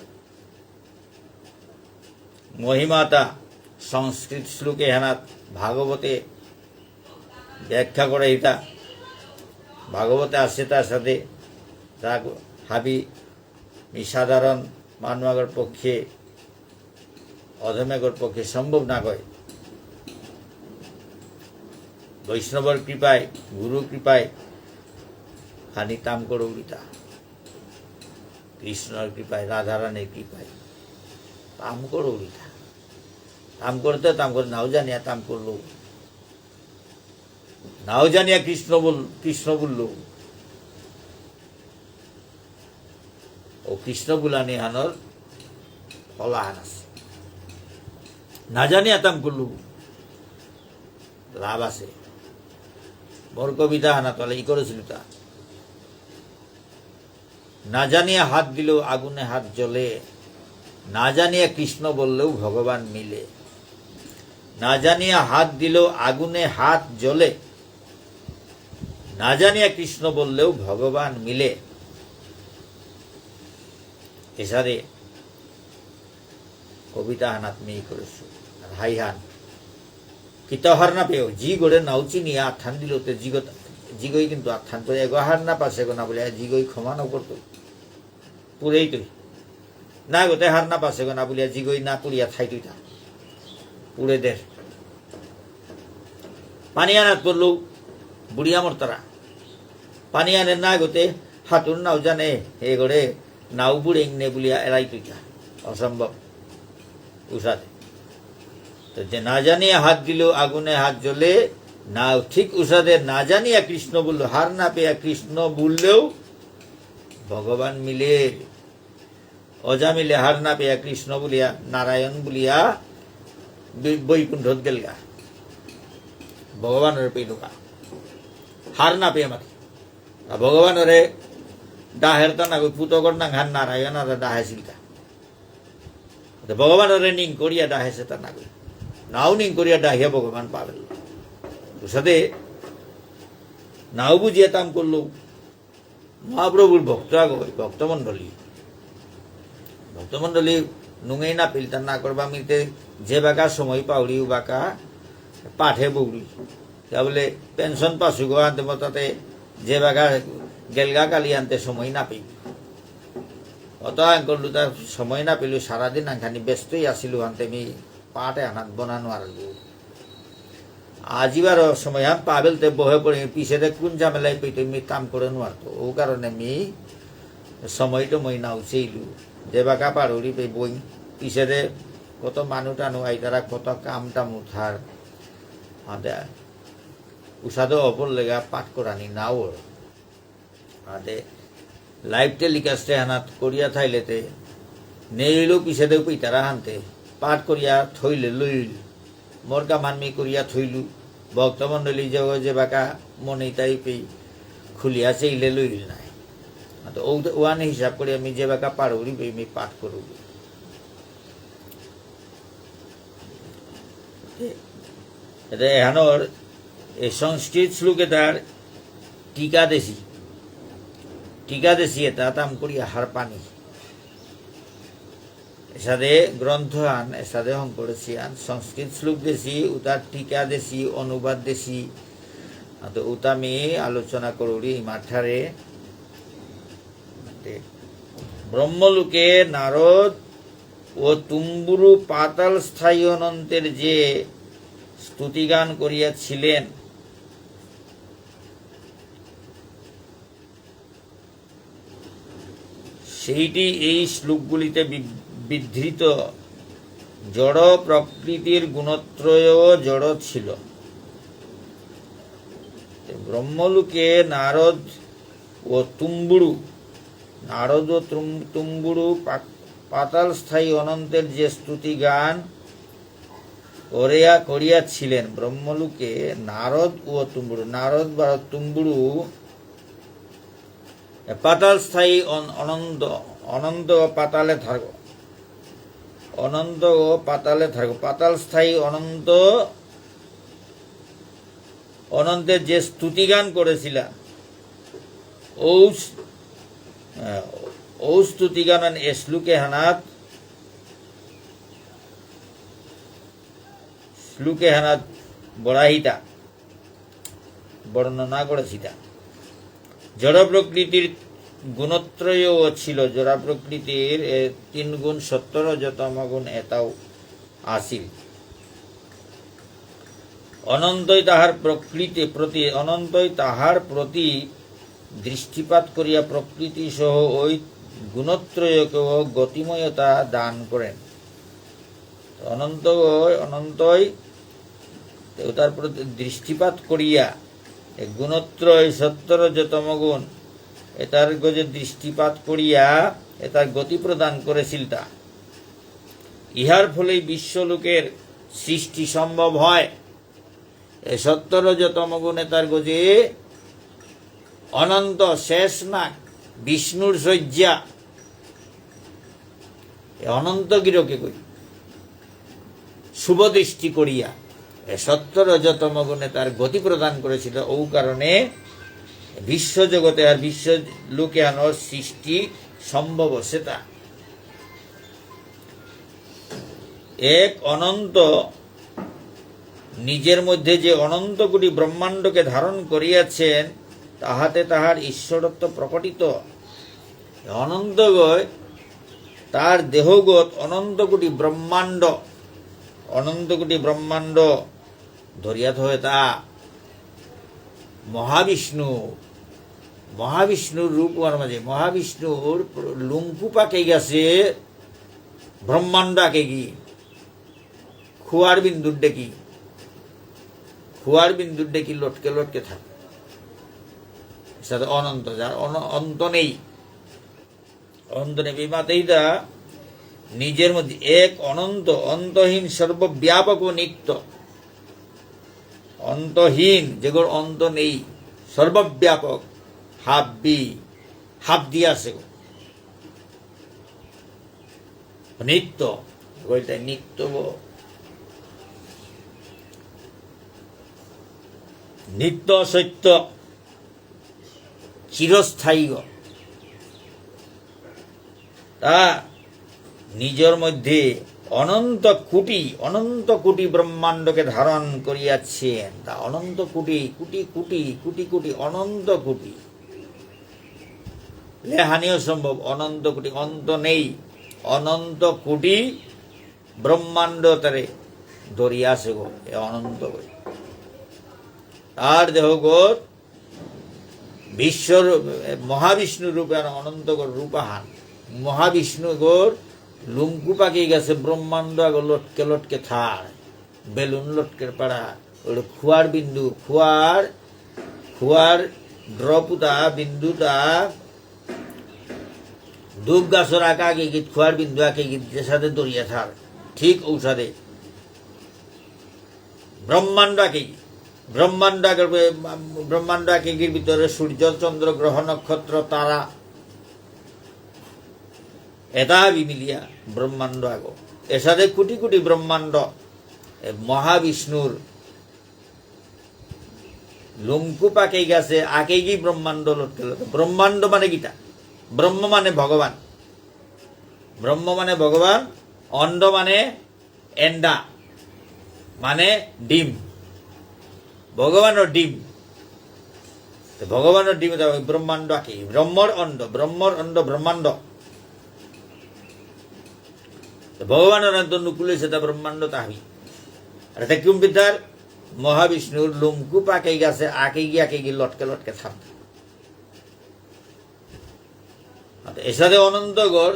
মহিমাতা সংস্কৃত শ্লোক এহানাত ভাগবতে ব্যাখ্যা করে ইতা। ভাগবতে আছে তার সাথে তা হাবি মি সাধারণ মানু আগর পক্ষে, অধমেগর পক্ষে সম্ভব না হয়। বৈষ্ণবর কৃপায়, গুরু কৃপায় খানি তাম করৌরিতা। কৃষ্ণর কৃপায়, রাধারানীর কৃপায় তাম করৌরিতা। তাম করতে তাম করে নাও জানিয়া তাম করলো। নাও জানিয়া কৃষ্ণ বল-, কৃষ্ণ বলল। ও কৃষ্ণ বুলানি হানর ফলাহান আছে। না জানিয়া তাম করল। লাভ আছে। মোর কবিতা হানা তলে ই করেছিল তা। না জানিয়া হাত দিলেও আগুনে হাত জ্বলে, না জানিয়া কৃষ্ণ বললেও ভগবান মিলে। না জানিয়া হাত দিলেও আগুনে হাত জ্বলে, না জানিয়া কৃষ্ণ বললেও ভগবান মিলে। এসারে কবিতা হানাত মি করেসু। আর হাইহান। কিতাও হার না পেও, জিগরে নাও চিনিয়া আতহান দিল তে জিগত-, জিগই কিন্তু আতহান তো এগো হার না পাসে গো না বুলিয়া জিগই ক্ষমা না করতো। পুরেই তুই। না গো তে হার না পাসে গো না বুলিয়া জিগই না পুরিয়া থাই তুই তা। পুরে দের। পানি আনাত পড়লো, বুড়িয়া মরতারা। পানি আনে না গো তে হাতুর নাও জানে, এগরে নাও বুড়েং নে বুলিয়া এলাই তুইতা। অসম্ভব। উসাদে। তো যে না জানিয়া হাত দিল, আগুনে হাত জ্বলে, না ঠিক উসাদে না জানিয়া কৃষ্ণ বলল, হার না পেয়া কৃষ্ণ বললেও ভগবান মিলে। অজা মিলে হার না পেয়া কৃষ্ণ বলিয়া, নারায়ণ বলিয়া বৈ-, বৈকুণ্ঠত গেলগা। ভগবানরে পেইলগা। হার না পেয়া মাতি। আর ভগবানরে ডাহের তা নাগই পুতকর নাঙহান নারায়ণ আর ডাহেসিলতা। তো ভগবানরে নিং করিয়া ডাহেসে তা নাগই। নাও নিং করিয়া ডাহিয়া ভগবান পাবেল। উসাদে নাও বুঝিয়া তাম করলো। মহাপ্রভুর ভক্ত আগ, ভক্তমণ্ডলী। ভক্তমণ্ডলী নুঙেই না পিলতা না করবা মিতে যে বাকা সময় পাউরি উ বাকা পাঠে বউরি। তা বলে পেনশন পাসু গো আনতে মতাতে যে বাকা গেলগা কালি আনতে সময় না পেই। অত আঙ্কল লুতা সময় না পেলু, সারাদিন আনখানি ব্যস্তই আসিলু আনতে মি পাঠে আনাত বনা নোয়ারলু। আজি বারো সময় হান পাবেলতে বহে পড়ে, পিছেদে কোন ঝামেলায় পেতে মি কাম করে নোয়ারতো। ও কারণে মি সময় টময় না উচেইলু। যে বাকা পারুরি পে বই, পিছেদে কত মানু টানু আইতারা, কত কাম টাম উঠার। আদে উসাদে অপর লেগা পাঠ করানি নাও। আদে live telecast এহানাত করিয়া থাইলেতে নেইলো পিছেদে পিতারা হানতে পাঠ করিয়া থইলে লইল। মোর কামান মি করিয়া থইলু। ভক্তমণ্ডলী জগ যে বাকা মনে তাই পি খুলিয়া চেইলে লইল নাই। তো ও-, ওয়ান হিসাব করে আমি যে বাকা পারুরি পি মি পাঠ করুরি। এতা এহানর এই সংস্কৃত শ্লোক এতার টিকা দেসি। টিকা দেসি এতা তাম করিয়া হারপানি। এসাদে গ্রন্থহান, এসাদে হঙকরেসিহান, সংস্কৃত শ্লোক দেসি, উতার টিকা দেসি, অনুবাদ দেসি, আ, তো উতা আমি আলোচনা করুরি ইমাঠারে। ব্রহ্মলোকে নারদ ও তুম্বুরু পাতাল স্থায়ী অনন্তের যে স্তুতিগান করিয়াছিলেন, সেইটি এই শ্লোকগুলিতে বি-, বিধৃত। জড় প্রকৃতির গুণত্রয়ও জড় ছিল। ব্রহ্মলোকে নারদ ও তুম্বুরু, নারদ ও তুম-, তুম্বুরু পা-, পাতাল স্থায়ী অনন্তের যে স্তুতি গান করিয়া, করিয়াছিলেন ব্রহ্মলোকে নারদ ও তুম্বুরু, নারদ বা তুম্বুরু এ পাতাল স্থায়ী অন-, অনন্ত, অনন্ত ও পাতালে থাকো। অনন্ত ও পাতালে থাকো। পাতাল স্থায়ী অনন্ত, অনন্তে যে স্তুতিগান করেছিলা, ঔ স-, আহ, ঔ স্তুতিগান এ শ্লোকে হানাত, শ্লোকে হানাত বরাহিতা। বর্ণনা করেসিতা। জড় প্রকৃতির গুণত্রয়ও ছিল, জড় প্রকৃতির, এ, তিন গুণ সত্ত্ব রজ তম গুণ এতাও আসিল। অনন্তই তাহার প্রকৃতি প্রতি, অনন্তই তাহার প্রতি দৃষ্টিপাত করিয়া প্রকৃতি সহ ওই গুণত্রয়কেও গতিময়তা দান করেন। অনন্ত, অনন্তই তার প্রতি দৃষ্টিপাত করিয়া, এ গুণত্রয় সত্ত্ব রজ তম গুণ, এতার গজে দৃষ্টিপাত করিয়া এতার গতি প্রদান করেসিলতা। ইহার ফলেই বিশ্বলোকের সৃষ্টি সম্ভব হয়। এ সত্ত্ব রজ তম গুণ এতার গজে অনন্ত শেষ না, বিষ্ণুর শয্যা, এ অনন্ত গিরকে কই শুভ দৃষ্টি করিয়া এ সত্ত্ব রজ তম গুণ এতার গতি প্রদান করেসিল। ও কারণে বিশ্বজগতে আর বিশ্ব লোকে আনর সৃষ্টি সম্ভব সেতা। এক অনন্ত নিজের মধ্যে যে অনন্ত কোটি ব্রহ্মাণ্ডকে ধারণ করিয়াছেন, তাহাতে তাহার ঈশ্বরত্ব প্রকটিত। অনন্তগয় তার দেহগত অনন্ত কোটি ব্রহ্মাণ্ড, অনন্ত কোটি ব্রহ্মাণ্ড ধরিয়া থয়েতা মহাবিষ্ণু, মহাবিষ্ণুর রূপ ওর মাঝে, মহাবিষ্ণুর লুমকু পাকে গেছে ব্রহ্মাণ্ড আকেগি, খুয়ার বিন্দুর ডেকি, খুয়ার বিন্দুর ডেকি লটকে লটকে থাকে। সাথে অনন্ত, যার অন-, অন্ত নেই। অন্ত নেই। এই মাতেইতা নিজের মধ্যে এক অনন্ত, অন্তহীন, সর্বব্যাপক ও নিত্য। অন্তহীন, যেগুলোর অন্ত নেই, সর্বব্যাপক, হাব্বি, হাব দিয়া আছে গো। নিত্য, বলতে নিত্য গো। নিত্য সত্য, চিরস্থায়ী গো। তা নিজের মধ্যে অনন্ত কোটি, অনন্ত কোটি ব্রহ্মাণ্ডকে ধারণ করিয়াছেন। তা অনন্ত কোটি, কোটি কোটি, কোটি কোটি, অনন্ত কোটি। লেহানিও সম্ভব, অনন্ত কোটি, অন্ত নেই, অনন্ত কোটি ব্রহ্মাণ্ড তারে ধরিয়া আছে গো, এ অনন্ত গো। তার দেহগত বিশ্বর, এ, মহাবিষ্ণু রূপে আর অনন্ত গর রূপাহান। মহাবিষ্ণু গর লুমকু পাকি গেছে ব্রহ্মাণ্ড আগ লটকে লটকে থার। বেলুন লটকে পারা। ওর খুয়ার বিন্দু, খুয়ার, খুয়ার drop উতা, বিন্দুতা, ধূপ গাছর আকা আকেগিত, খোয়ার বিন্দু আকেগিত, যেসাদে দরিয়া থার, ঠিক ঔসাদে ব্রহ্মাণ্ড আকেগি। ব্রহ্মাণ্ড আকের, ব্রহ্মাণ্ড আকেগির ভিতরে সূর্য, চন্দ্র, গ্রহ, নক্ষত্র, তারা, এতা হাবি মিলিয়া ব্রহ্মাণ্ড আগো। এসাদে কোটি কোটি ব্রহ্মাণ্ড, এ মহাবিষ্ণুর লুমকু পাকেই গেছে, আকেগি ব্রহ্মাণ্ড লটকে লটকে। ব্রহ্মাণ্ড মানে কিতা? ব্রহ্ম মানে ভগবান। ব্রহ্ম মানে ভগবান, অণ্ড মানে এন্ডা, মানে ডিম। ভগবানর ডিম। তো ভগবানর ডিম, তা ওই ব্রহ্মাণ্ড আকেই। ব্রহ্মর অণ্ড, ব্রহ্মর অণ্ড ব্রহ্মাণ্ড। তো ভগবানর অণ্ড নুকুলে সেটা ব্রহ্মাণ্ড তাহাবি। আর এটা কিম বিদ্যার মহাবিষ্ণুর লুমকু পাকেই গেছে, আকেগি আকেগি লটকে লটকে থাম। আর এসাদে অনন্তগর,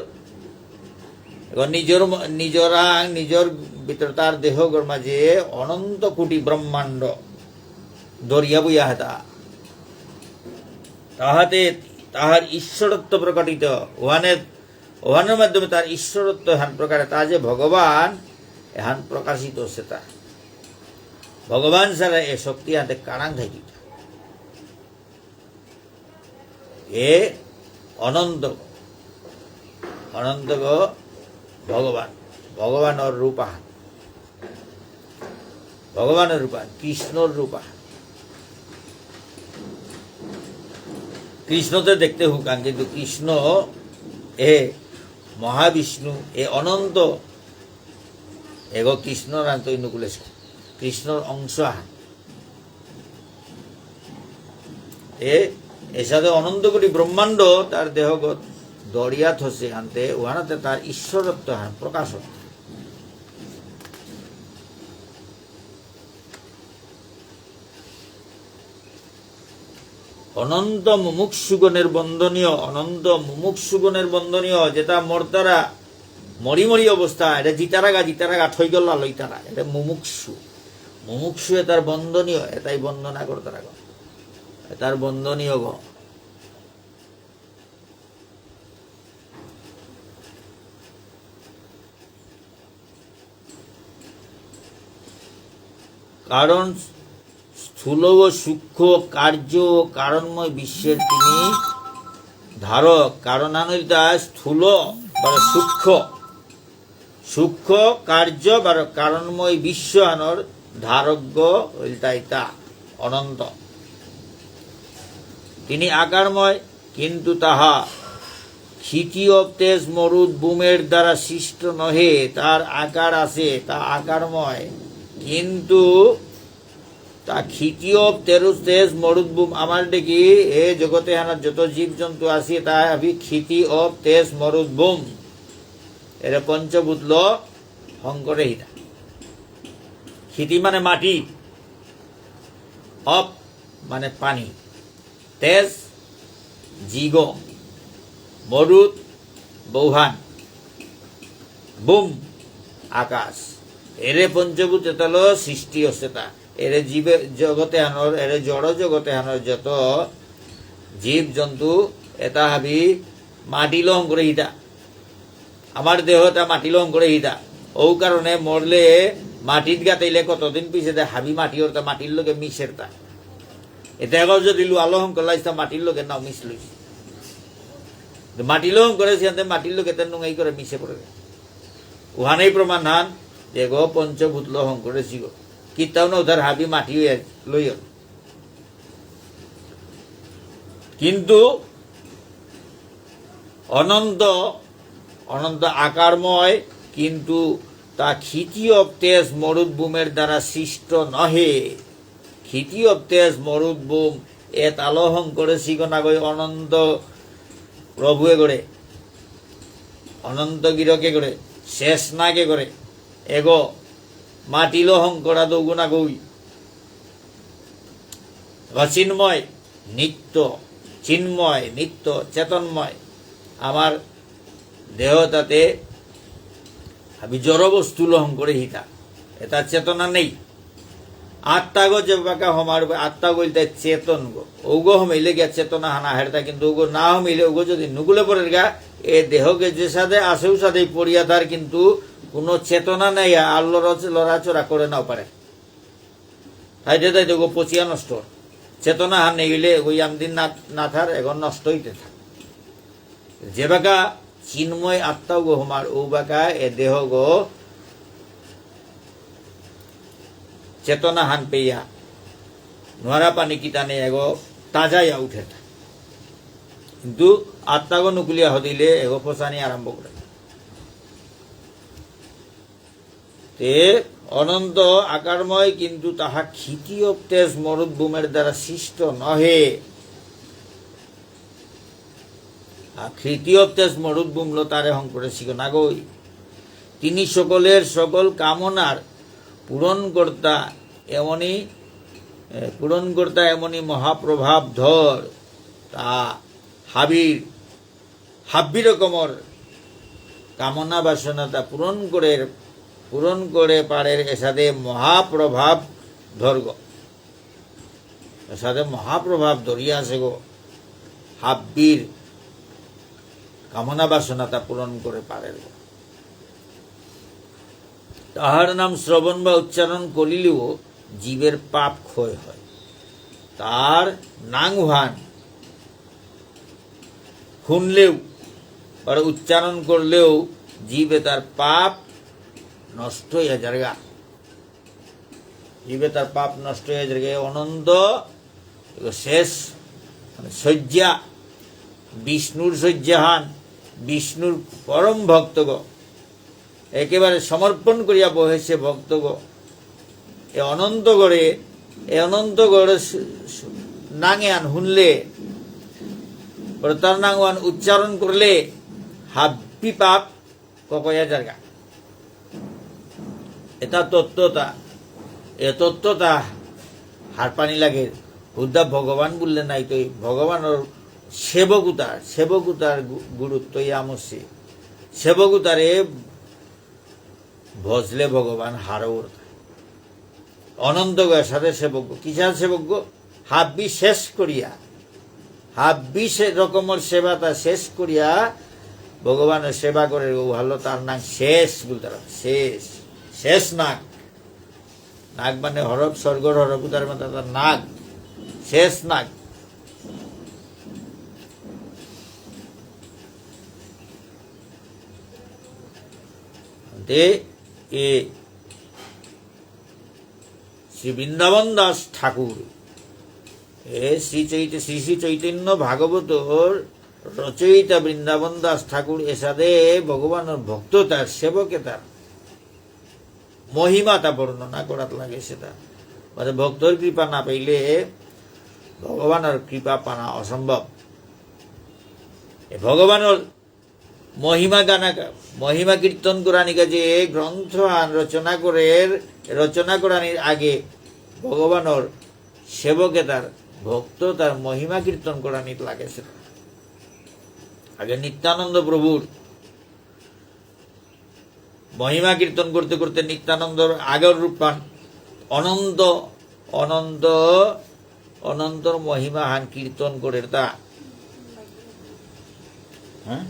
এখন নিজর ম-, নিজরাং, নিজর ভিতর তার দেহগর মাঝে অনন্ত কোটি ব্রহ্মাণ্ড দরিয়া বইয়া হেতা। তাহাতে তাহার ঈশ্বরত্ব প্রকটিত, ওহানে, ওহানের মাধ্যমে তার ঈশ্বরত্ব এহান প্রকারে, তা যে ভগবান এহান প্রকাশিত সেটা। ভগবান ছাড়া এ শক্তি আনতে কারাং থাকি। এ অনন্ত, অনন্তগ ভগবান, ভগবানর রূপ আহান, ভগবানর রূপ আহান, কৃষ্ণর রূপ আহান। কৃষ্ণতে দেখতে হুকাং, কিন্তু কৃষ্ণ এ মহাবিষ্ণু, এ অনন্ত, এগ কৃষ্ণরাং তৈ নুকুলেছে, কৃষ্ণর অংশ আহান। এ, এসাদে অনন্ত কোটি ব্রহ্মাণ্ড তার দেহগত দরিয়া থসে আনতে, ওহানাতে তার ঈশ্বরত্ব হান প্রকাশ হতে। অনন্ত মুমুক্ষুগণের বন্দনীয়, অনন্ত মুমুক্ষুগণের বন্দনীয়, যেটা মরতারা মরি মরি অবস্থা, এটা জিতারাগা, জিতারাগা, ঠইগল্লা লইতারা, এটা মুমুক্ষু। মুমুক্ষু এটার বন্দনীয়, এটাই বন্দনা করতারা গো। এটার বন্দনীয় গো। কারণ স্থূল ও সূক্ষ্ম কার্য ও কারণময় বিশ্বের তিনি ধারক। কারণ আনইলতা স্থূল বারো সূক্ষ্ম, সূক্ষ্ম কার্য বারো কারণময় বিশ্ব আনর ধারকগ ইলতাইতা অনন্ত। তিনি আকারময়, কিন্তু তাহা ক্ষিতি অপ তেজ মরুৎ ব্যোমের দ্বারা সৃষ্ট নহে। তার আকার আছে, তা আকারময়, কিন্তু তা ক্ষিতি অপ তেরু তেজ মরুৎ ব্যোম, আমার দেখি এ জগতে হানা যত জীবজন্তু আছে, তা হাবি ক্ষিতি অপ তেজ মরুৎ ব্যোম। এরে পঞ্চভূতলো হঙকরেসিতা। ক্ষিতি মানে মাটি, অপ মানে পানি, তেজ জিগ, মরুৎ বৌহান, ব্যোম আকাশ। এরে পঞ্চভূত এতালো সৃষ্টি অসেতা। এরে জীবে জগতে হানর, এরে জড় জগতে হানর যত জীবজন্তু, এতা হাবি মাটিলো হঙকরেসিতা। আমার দেহ এতা মাটিলো হঙকরেসিতা। ও কারণে মরলে মাটিত গাতাইলে কতদিন পিছেদে হাবি মাটি অরতা, মাটির লগে মিশেরতা। এতা এগো যদি লুয়ালো হঙকরলাইসতা, মাটির লগে নাও মিশলইস। তো মাটিলো হঙকরেসি আনতে মাটির লগে তার নুঙাই করে মিশে পড়ে। উহানেই প্রমাণ হান যে গো পঞ্চভূতলো হঙকরেসি গো। কিতাও না উধার হাবি মাটি হইয়া লইল। কিন্তু অনন্ত, অনন্ত আকারময়, কিন্তু তা ক্ষিতি অপ তেজ মরুৎ ব্যোমের দ্বারা সৃষ্ট নহে। ক্ষিতি অপ তেজ মরুৎ ব্যোম, এতালো হঙকরেসিগ নাগই অনন্ত প্রভু এগরে, অনন্ত গিরক এগরে, শেষ নাগ এগরে, এগো মাটিলো হঙকরা দৌগ নাগই। অচিন্ময়, নিত্য, চিন্ময়, নিত্য, চেতনময়। আমার দেহ তাতে আমি জড় বস্তুলো হঙকরেসিতা। এতা চেতনা নেই। আত্মাগো যেবাকা হমার, আত্মাগো ইলতাই চেতনগো। ওগো হমিলে গিয়া চেতনা হানা হেরতা, কিন্তু ওগো না হমিলে, ওগো যদি নুকুলে পড়ের গা, এ দেহকে যে সাদে আসে, ও সাদে পড়িয়া থার, কিন্তু কোনো চেতনা নেই, আর লড়া-, লড়াচড়া করে নাও পারে। তাইতে তাইতে ওগো পচিয়া নষ্ট। চেতনা হান নেই হইলে ওই আমদিন না, না থার, এখন নষ্ট হইতে থার। যেবাকা চিন্ময় আত্মাগো হমার, ওবাকা এ দেহগো চেতনা হান পেয়া, নোয়ারা পানি কিতানে এগো তাজা ইয়া উঠে। কিন্তু আত্মাগো নুকুলিয়া হদিলে এগো পচানি আরম্ভ করে। তে অনন্ত আকারময়, কিন্তু তাহা ক্ষিতি অপ তেজ মরুৎ ব্যোমের দ্বারা সৃষ্ট নহে। আর ক্ষিতি অপ তেজ মরুৎ ব্যোমলো তারে হঙকরেসিগ নাগই। তিনি সকলের সকল কামনার পূরণ কর্তা এমনই, এ, পূরণ কর্তা এমনই মহাপ্রভাব ধর, তা হাবির হাব্বি রকমর কামনা বাসনাতা পূরণ করে, পূরণ করে পারের এসাদে মহাপ্রভাব ধরগ। এসাদে মহাপ্রভাব ধরিয়া আসে গো। হাব্বির কামনা বাসনাতা পূরণ করে পারের গো। তাহার নাম শ্রবণ বা উচ্চারণ করিলেও জীবের পাপ ক্ষয় হয়। তার নাঙহান শুনলেও আর উচ্চারণ করলেও জীবে তার পাপ নষ্ট হইয়া যারগা। জীবে তার পাপ নষ্ট হইয়া যারগা। অনন্ত এগো শেষ, মানে শয্যা, বিষ্ণুর শয্যাহান, বিষ্ণুর পরম ভক্তগ, একেবারে সমর্পণ করিয়া বহেছে ভক্তগ। এ অনন্তগরে, এ অনন্তগরে সু-, সু-, নাঙে আন শুনলে, ওর তার নাঙ আন উচ্চারণ করলে, হাব্বি পাপ ককয়া যারগা। এটা তত্ত্বতা, এ তত্ত্বতা হারপানি লাগে। হুদ্দা ভগবান বললে নাই তো, এই ভগবানর সেবকুতার, সেবকুতার গু-, গুরুত্ব ইয়ামসি। সেবকুতারে ভজলে ভগবান হারৌর। অনন্ত গয়ার সাথে সেবক, কিসার সেবক? হাব্বি শেষ করিয়া, হাব্বি সে রকমর সেবাতা শেষ করিয়া ভগবানের সেবা করে, ও হলো তার নাম শেষ বলতে পারে। শেষ, শেষ নাগ। নাগ মানে হরপ, স্বর্গর হরপ, উতার মাতা তার নাগ, শেষ নাগ। তে এ শ্রী বৃন্দাবন দাস ঠাকুর, এ শ্রী চৈত-, শ্রী শ্রী চৈতন্য ভাগবতর রচয়িতা বৃন্দাবন দাস ঠাকুর এসাদে ভগবানর ভক্ত তার, সেবকে তার মহিমাতা বর্ণনা করাত লাগেসে তা। মানে ভক্তর কৃপা না পাইলে ভগবানর কৃপা পানা অসম্ভব। এ ভগবানর মহিমা গানা, মহিমা কীর্তন করানিকা যে গ্রন্থ আন রচনা করের, রচনা করানির আগে ভগবানর সেবকে তার, ভক্ত তার মহিমা কীর্তন করানিত লাগেসে। আগে নিত্যানন্দ প্রভুর মহিমা কীর্তন করতে করতে নিত্যানন্দর আগর রূপ পান, অনন্ত, অনন্ত, অনন্তর মহিমা হান কীর্তন করে তা। হ্যাঁ?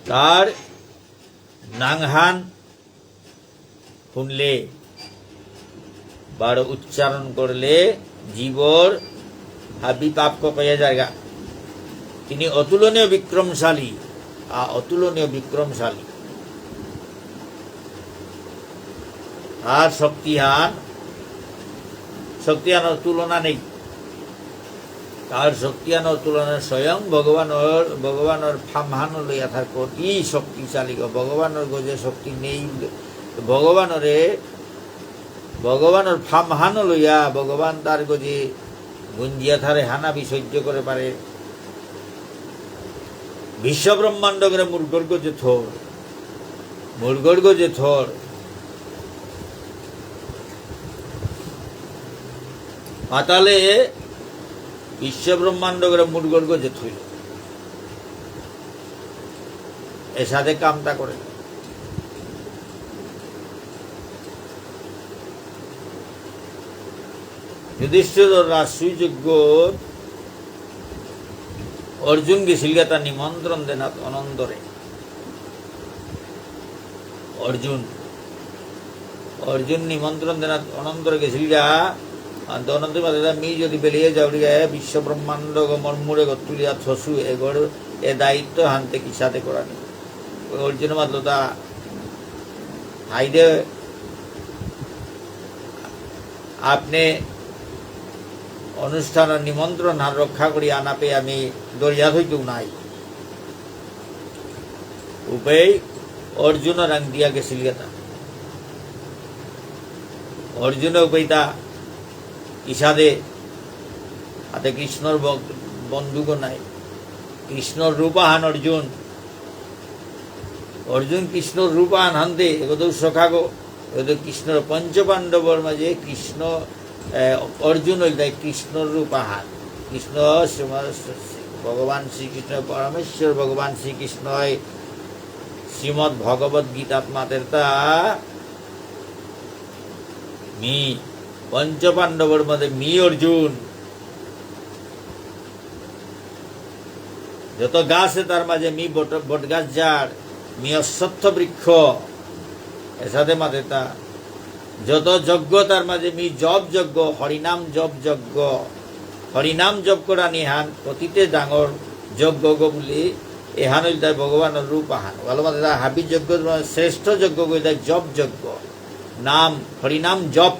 তার নাঙহান শুনলে, বারো উচ্চারণ করলে, জীবর হাবি পাপ কপয়া জায়গা। তিনি অতুলনীয় বিক্রমশালী, আ, অতুলনীয় বিক্রমশালী। তার শক্তিহান, শক্তিহানর তুলনা নেই। তার শক্তিহানর তুলনা স্বয়ং ভগবানর, ভগবানর ফামহান লইয়া থার কতি শক্তিশালী গো। ভগবানর গজে শক্তি নেই। ভগবানরে, ভগবানর ফামহান লইয়া ভগবান তার গজে গুঞ্জিয়া থারে হানা বিসহ্য করে পারে। বিশ্ব ব্রহ্মাণ্ড করে মুরগর গজে থর। মুরগর গজে থর। পাতালে বিশ্ব ব্রহ্মাণ্ড করে মুরগর গজে থইল। এসাদে কামতা করে। যুধিষ্ঠির রাজসূয় যজ্ঞ অর্জুন গেছিলগা তা নিমন্ত্রণ দেনাত অনন্তরে। অর্জুন, অর্জুন নিমন্ত্রণ দেনাত অনন্তরে গেছিলগা। আর অনন্তরে মাতে তা, "মি যদি বেলিয়ে যাওরিগা, এ বিশ্ব ব্রহ্মাণ্ড গ মর্মুরে গ তুলিয়া থসু, এগর এ দায়িত্ব হানতে কিসাদে করানি?" অর্জুন মাতল তা, "হাইদে, আপনি অনুষ্ঠানর নিমন্ত্রণ হান রক্ষা করি আনাপে আমি দরিয়া থইতেও নাই।" উপেই অর্জুন রাং দিয়া গেছিল গেতা। অর্জুন উপেইতা ইসাদে হাতে কৃষ্ণর ব-, বন্দুকও নাই। কৃষ্ণর রূপ আহান অর্জুন। অর্জুন কৃষ্ণর রূপ আহান হানতে, এগো তো সখাগো, এগো তো কৃষ্ণর পঞ্চপাণ্ডবর মাঝে কৃষ্ণ, এ, অর্জুন হইল তাই কৃষ্ণর রূপ আহান। কৃষ্ণ শ্রীম-, ভগবান শ্রীকৃষ্ণ, পরমেশ্বর ভগবান শ্রীকৃষ্ণই শ্রীমদ্ ভগবত গীতাত মাতেরতা, মি পঞ্চপাণ্ডবর মধ্যে মি অর্জুন। যত গাছ আছে তার মাঝে মি বট-, বটগাছ ঝাড়, মি অশ্বত্থ বৃক্ষ, এসাদে মাতেতা। যত যজ্ঞ তার মাঝে মি জপ যজ্ঞ, হরিনাম জপ যজ্ঞ। হরিনাম জপ করা নিহান অতীতে ডাঙর যজ্ঞ গো বুলি, এহান হইল তাই ভগবানর রূপ আহান। ভালো মাতেতা হাবি যজ্ঞ, শ্রেষ্ঠ যজ্ঞ গো তাই জপ যজ্ঞ। নাম, হরিনাম জপ,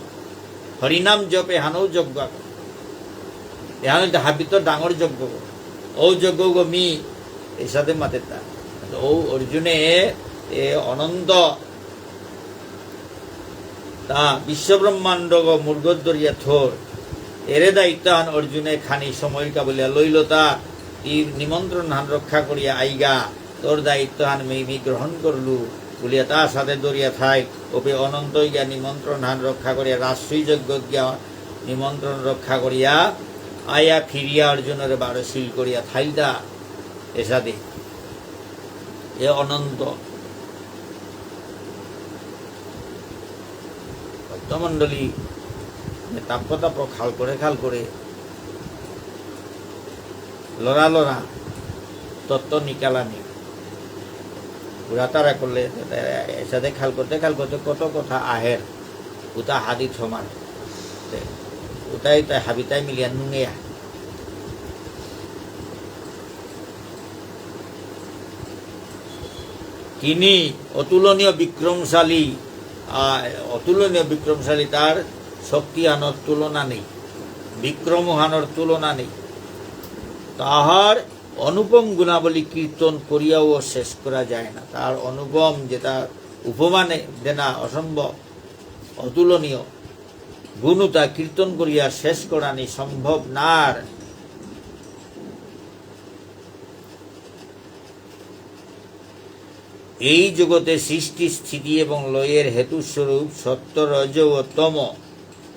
হরিনাম জপ এহানও যজ্ঞ আগ। এহান হইতে হাবিত ডাঙর যজ্ঞ। ও যজ্ঞ গো মি, এসাদে মাতেতা। ও অর্জুনে, এ অনন্ত, তা বিশ্ব ব্রহ্মাণ্ড গো মুরগত দরিয়া থর। এরে দায়িত্ব হান অর্জুনে খানি সময় কাবুলিয়া লইলতা, ই নিমন্ত্রণ হান রক্ষা করিয়া আইগা। তোর দায়িত্ব হান মি, মি গ্রহণ করলু, বুলিয়া তা সাথে দরিয়া থাই, ওপে অনন্ত ইয়া নিমন্ত্রণ হান রক্ষা করিয়া, রাজসূয় যজ্ঞ গিয়া নিমন্ত্রণ রক্ষা করিয়া, আয়া ফিরিয়া অর্জুনরে বারো সিল করিয়া থাইলতা, এসাদে। এ অনন্ত। ভক্তমণ্ডলী, তাপ তাপ খাল করে খাল করে লড়া লড়া তত্ত্ব নিকালানি। পুরা তারা করলে, এসাদে খাল করতে খাল করতে কত কথা আহের, উতা হাদি থমার। তে, উতাই তাই হাবিতাই মিলিয়া নুঙেয়া। তিনি অতুলনীয় বিক্রমশালী, আহ, অতুলনীয় বিক্রমশালী, তার শক্তি হানর তুলনা নেই, বিক্রম হানর তুলনা নেই। তাহার অনুপম গুণাবলী কীর্তন করিয়াও শেষ করা যায় না। তার অনুপম, যেটা উপমানে দেনা অসম্ভব, অতুলনীয় গুণতা কীর্তন করিয়া শেষ করানি সম্ভব নার। এই জগতে সৃষ্টি, স্থিতি এবং লয়ের হেতুস্বরূপ সত্ত্ব, রজ ও তম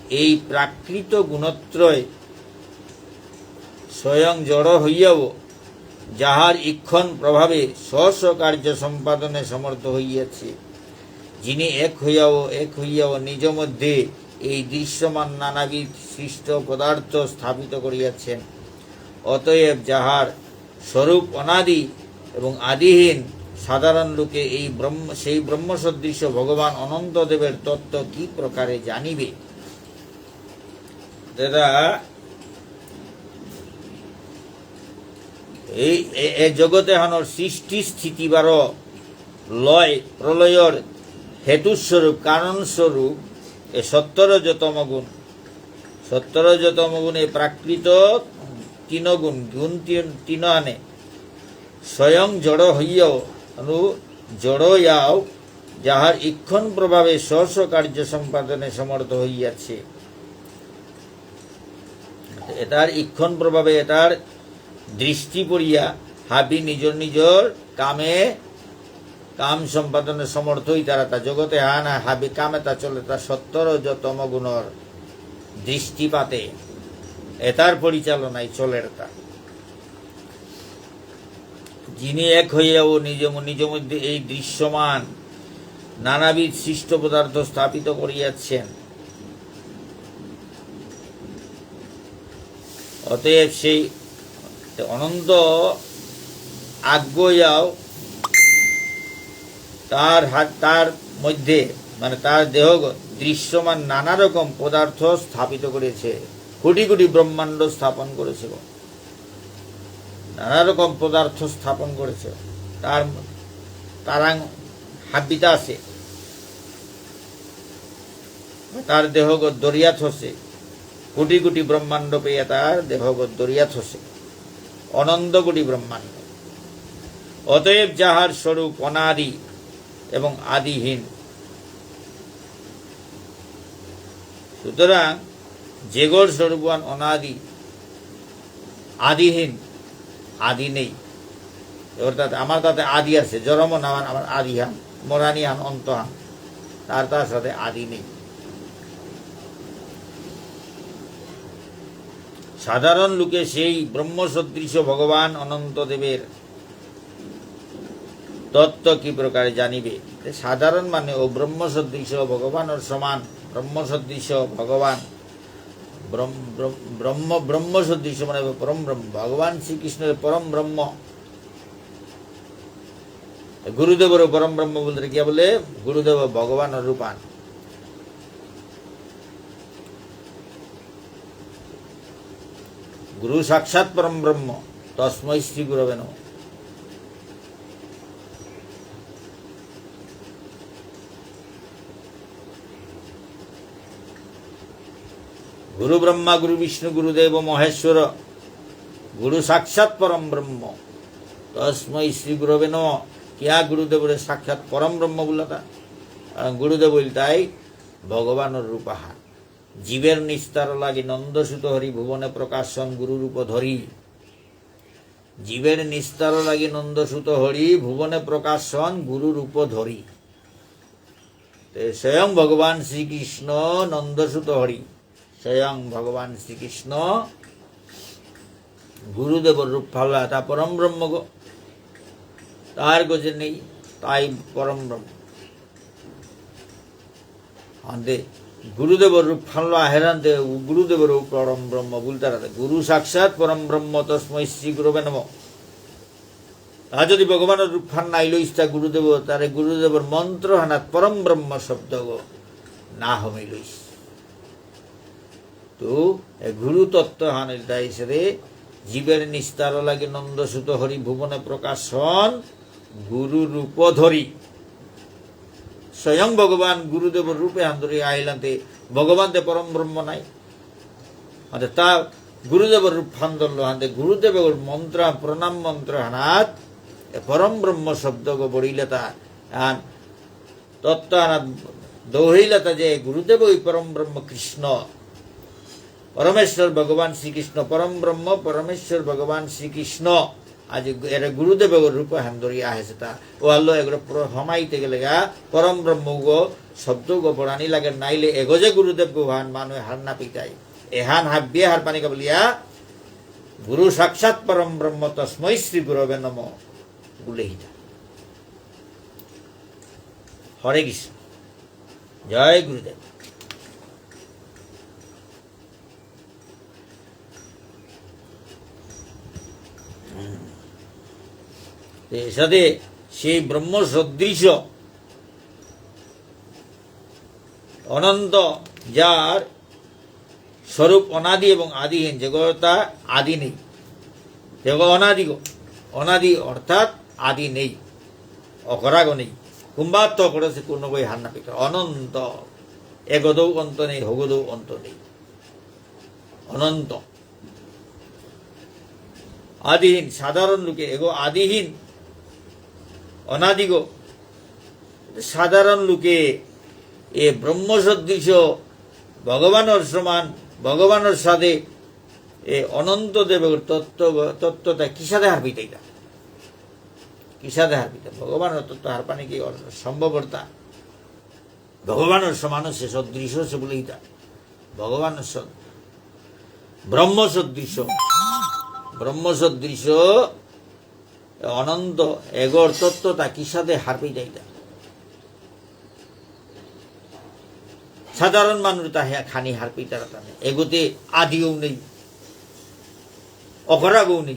এই প্রাকৃত গুণত্রয় স্বয়ং জড় হইয়াও যাহার ইক্ষণ প্রভাবে স্ব স্ব কার্য সম্পাদনে সমর্থ হইয়াছে, যিনি এক হইয়াও, এক হইয়াও নিজ মধ্যে এই দৃশ্যমান নানাবিধ সৃষ্ট পদার্থ স্থাপিত করিয়াছেন, অতএব যাহার স্বরূপ অনাদি এবং আদিহীন, সাধারণ লোকে এই ব্রহ্ম, সেই ব্রহ্মসদৃশ ভগবান অনন্ত দেবের তত্ত্ব কি প্রকারে জানিবে? দাদা, এই এ, এ জগতে হানর সৃষ্টি, স্থিতি বারো লয়, প্রলয়র হেতুস্বরূপ, কারণস্বরূপ এ সত্ত্ব রজ তম গুণ। সত্ত্ব রজ তম গুণ এই প্রাকৃত তিন গুণ, গুণ তিন, তিন আনে। স্বয়ং জড় হইয়াও, অনু জড় ইয়াও, যাহার ইক্ষণ প্রভাবে স্ব স্ব কার্য সম্পাদনে সমর্থ হইয়াছে। এটার ইক্ষণ প্রভাবে, এটার দৃষ্টি পড়িয়া হাবি নিজর নিজর কামে, কাম সম্পাদনে সমর্থ হইতারা। তা জগতে হানা হাবি কামে তা চলে, তা সত্ত্ব রজ তম গুণর দৃষ্টিপাতে এটার পরিচালনায় চলের তা। যিনি এক হইয়াও নিজ ম-, নিজ মধ্যে এই দৃশ্যমান নানাবিধ সৃষ্ট পদার্থ স্থাপিত করিয়াছেন, অতএব সেই অনন্ত আগ হইয়াও তার হাত, তার মধ্যে, মানে তার দেহগত দৃশ্যমান নানা রকম পদার্থ স্থাপিত করেছে, কোটি কোটি ব্রহ্মাণ্ড স্থাপন করেছে গো। নানা রকম পদার্থ স্থাপন করেছে। তার, তারাং হাবিতা আছে। তার দেহগত দরিয়া থসে। কোটি কোটি ব্রহ্মাণ্ড পেয়া তার দেহগত দরিয়া থসে। অনন্ত কোটি ব্রহ্মাণ্ড। অতএব যাহার স্বরূপ অনাদি এবং আদিহীন। সুতরাং যেগর স্বরূপহান অনাদি, আদিহীন, আদি নেই। অর্থাৎ আমার তাতে আদি আছে, জরম না আমার, আমার আদিহান, মরানিহান, অন্তহান, তার তার সাথে আদি নেই। সাধারণ লোকে সেই ব্রহ্ম সদৃশ ভগবান অনন্ত দেবের তত্ত্ব কি প্রকারে জানিবে? তে সাধারণ মানে ও ব্রহ্ম সদৃশ ভগবানর সমান, ব্রহ্ম সদৃশ ভগবান, ব্রহ্ম, ব্রহ্ম, ব্রহ্ম, ব্রহ্ম সদৃশ মানে পরম ব্রহ্ম, ভগবান শ্রীকৃষ্ণর পরম ব্রহ্ম। গুরুদেবর পরম ব্রহ্ম বলতে কি বলে? গুরুদেব ভগবান রূপান। গুরু সাক্ষাৎ পরম ব্রহ্ম, তস্মৈ শ্রী গুরবে নমঃ। গুরু ব্রহ্মা গুরু বিষ্ণু গুরুদেব মহেশ্বর, গুরু সাক্ষাৎ পরম ব্রহ্ম, তস্মৈ শ্রী গুরবে নমঃ। কিয়া গুরুদেবরে সাক্ষাৎ পরম ব্রহ্ম বুলাতা? আহ, গুরুদেব ইলতাই ভগবানর রূপাহান। জীবের নিস্তার লাগি নন্দসুত হরি ভুবনে প্রকাশ হন গুরু রূপ ধরি। জীবের নিস্তার লাগি নন্দসুত হরি ভুবনে প্রকাশ হন গুরু রূপ ধরি। তে স্বয়ং ভগবান শ্রীকৃষ্ণ নন্দসুত হরি, স্বয়ং ভগবান শ্রীকৃষ্ণ গুরুদেবর রূপ ফাল্লা, তা পরম ব্রহ্ম গো। তার গজে নেই, তাই পরম ব্রহ্ম। আন্দে গুরুদেবর রূপ ফাল্লা হেরান্দে গুরুদেবর পরম ব্রহ্ম বুলতারা। গুরু সাক্ষাৎ পরম ব্রহ্ম, তস্মৈ শ্রী গুরবে নমঃ। তা যদি ভগবানর রূপহান নাই লইস, তা গুরুদেব, তারে গুরুদেবর মন্ত্র হানাত পরম ব্রহ্ম শব্দ গো না হমি লইস। তো এ গুরু তত্ত্ব হান ইলতাই সেরে জীবের নিস্তার লাগি নন্দসুত হরি ভুবনে প্রকাশ হন গুরু রূপ ধরি। স্বয়ং ভগবান গুরুদেবর রূপে হান ধরি আহিলান্তে ভগবান তে পরম ব্রহ্ম নাই। অর্থাৎ তা গুরুদেবর রূপ ফান্দল হানতে গুরুদেবর মন্ত্র, প্রণাম মন্ত্র হানাত এ পরম ব্রহ্ম শব্দ গো বড়িলে তা আন তত্ত্ব হানাত দৌহিলে তা যে গুরুদেব ওই পরম ব্রহ্ম কৃষ্ণ, পরমেশ্বর ভগবান শ্রীকৃষ্ণ, পরম ব্রহ্ম পরমেশ্বর ভগবান শ্রীকৃষ্ণ। আজ এরে গুরুদেব এগো রূপ হান ধরি আহেসে তা। ও আল্লো এগো প্র-, হমাইতে গেলে গা পরম ব্রহ্ম গো শব্দ গো বড়ানি লাগে, নাইলে এগো যে গুরুদেব গো হান মানু হার না পিতাই। এহান হাব্বিয়ে হার পানি কা বুলিয়া গুরু সাক্ষাৎ পরম ব্রহ্ম তস্মৈ শ্রী গুরবে নমঃ বুলেহিতা। হরে কৃষ্ণ। জয় গুরুদেব। এর সাথে সেই ব্রহ্ম সদৃশ অনন্ত, যার স্বরূপ অনাদি এবং আদিহীন, যেগো তা আদি নেই, যেগো অনাদিগো, অনাদি অর্থাৎ আদি নেই, অকরাগো নেই, কুম্বাত্ত করেছে কোনো বই হার না পিতা, অনন্ত, এগোদৌ অন্ত নেই, হগোদৌ অন্ত নেই। অনন্ত। আদিহীন, সাধারণ লোকে, এগো আদিহীন, অনাদিগো। সাধারণ লোকে এ ব্রহ্ম সদৃশ ভগবানর সমান, ভগবানর সাথে এ অনন্ত দেবর তত্ত্ব, তত্ত্বতা কিসাদে হারপিতা এটা? কিসাদে হারপিতা? ভগবানর তত্ত্ব হারপানি কি অ-, সম্ভবতা? ভগবানর সমান সে সদৃশ সে বুলেইতা। ভগবানর সদ-, ব্রহ্ম সদৃশ, ব্রহ্ম সদৃশ অনন্ত এগর তত্ত্বতা কিসাদে হারপিতাইতা? সাধারণ মানুষ তা হে খানি হারপিতারা তানে। এগোতে আদিও নেই, অকরাগও নেই,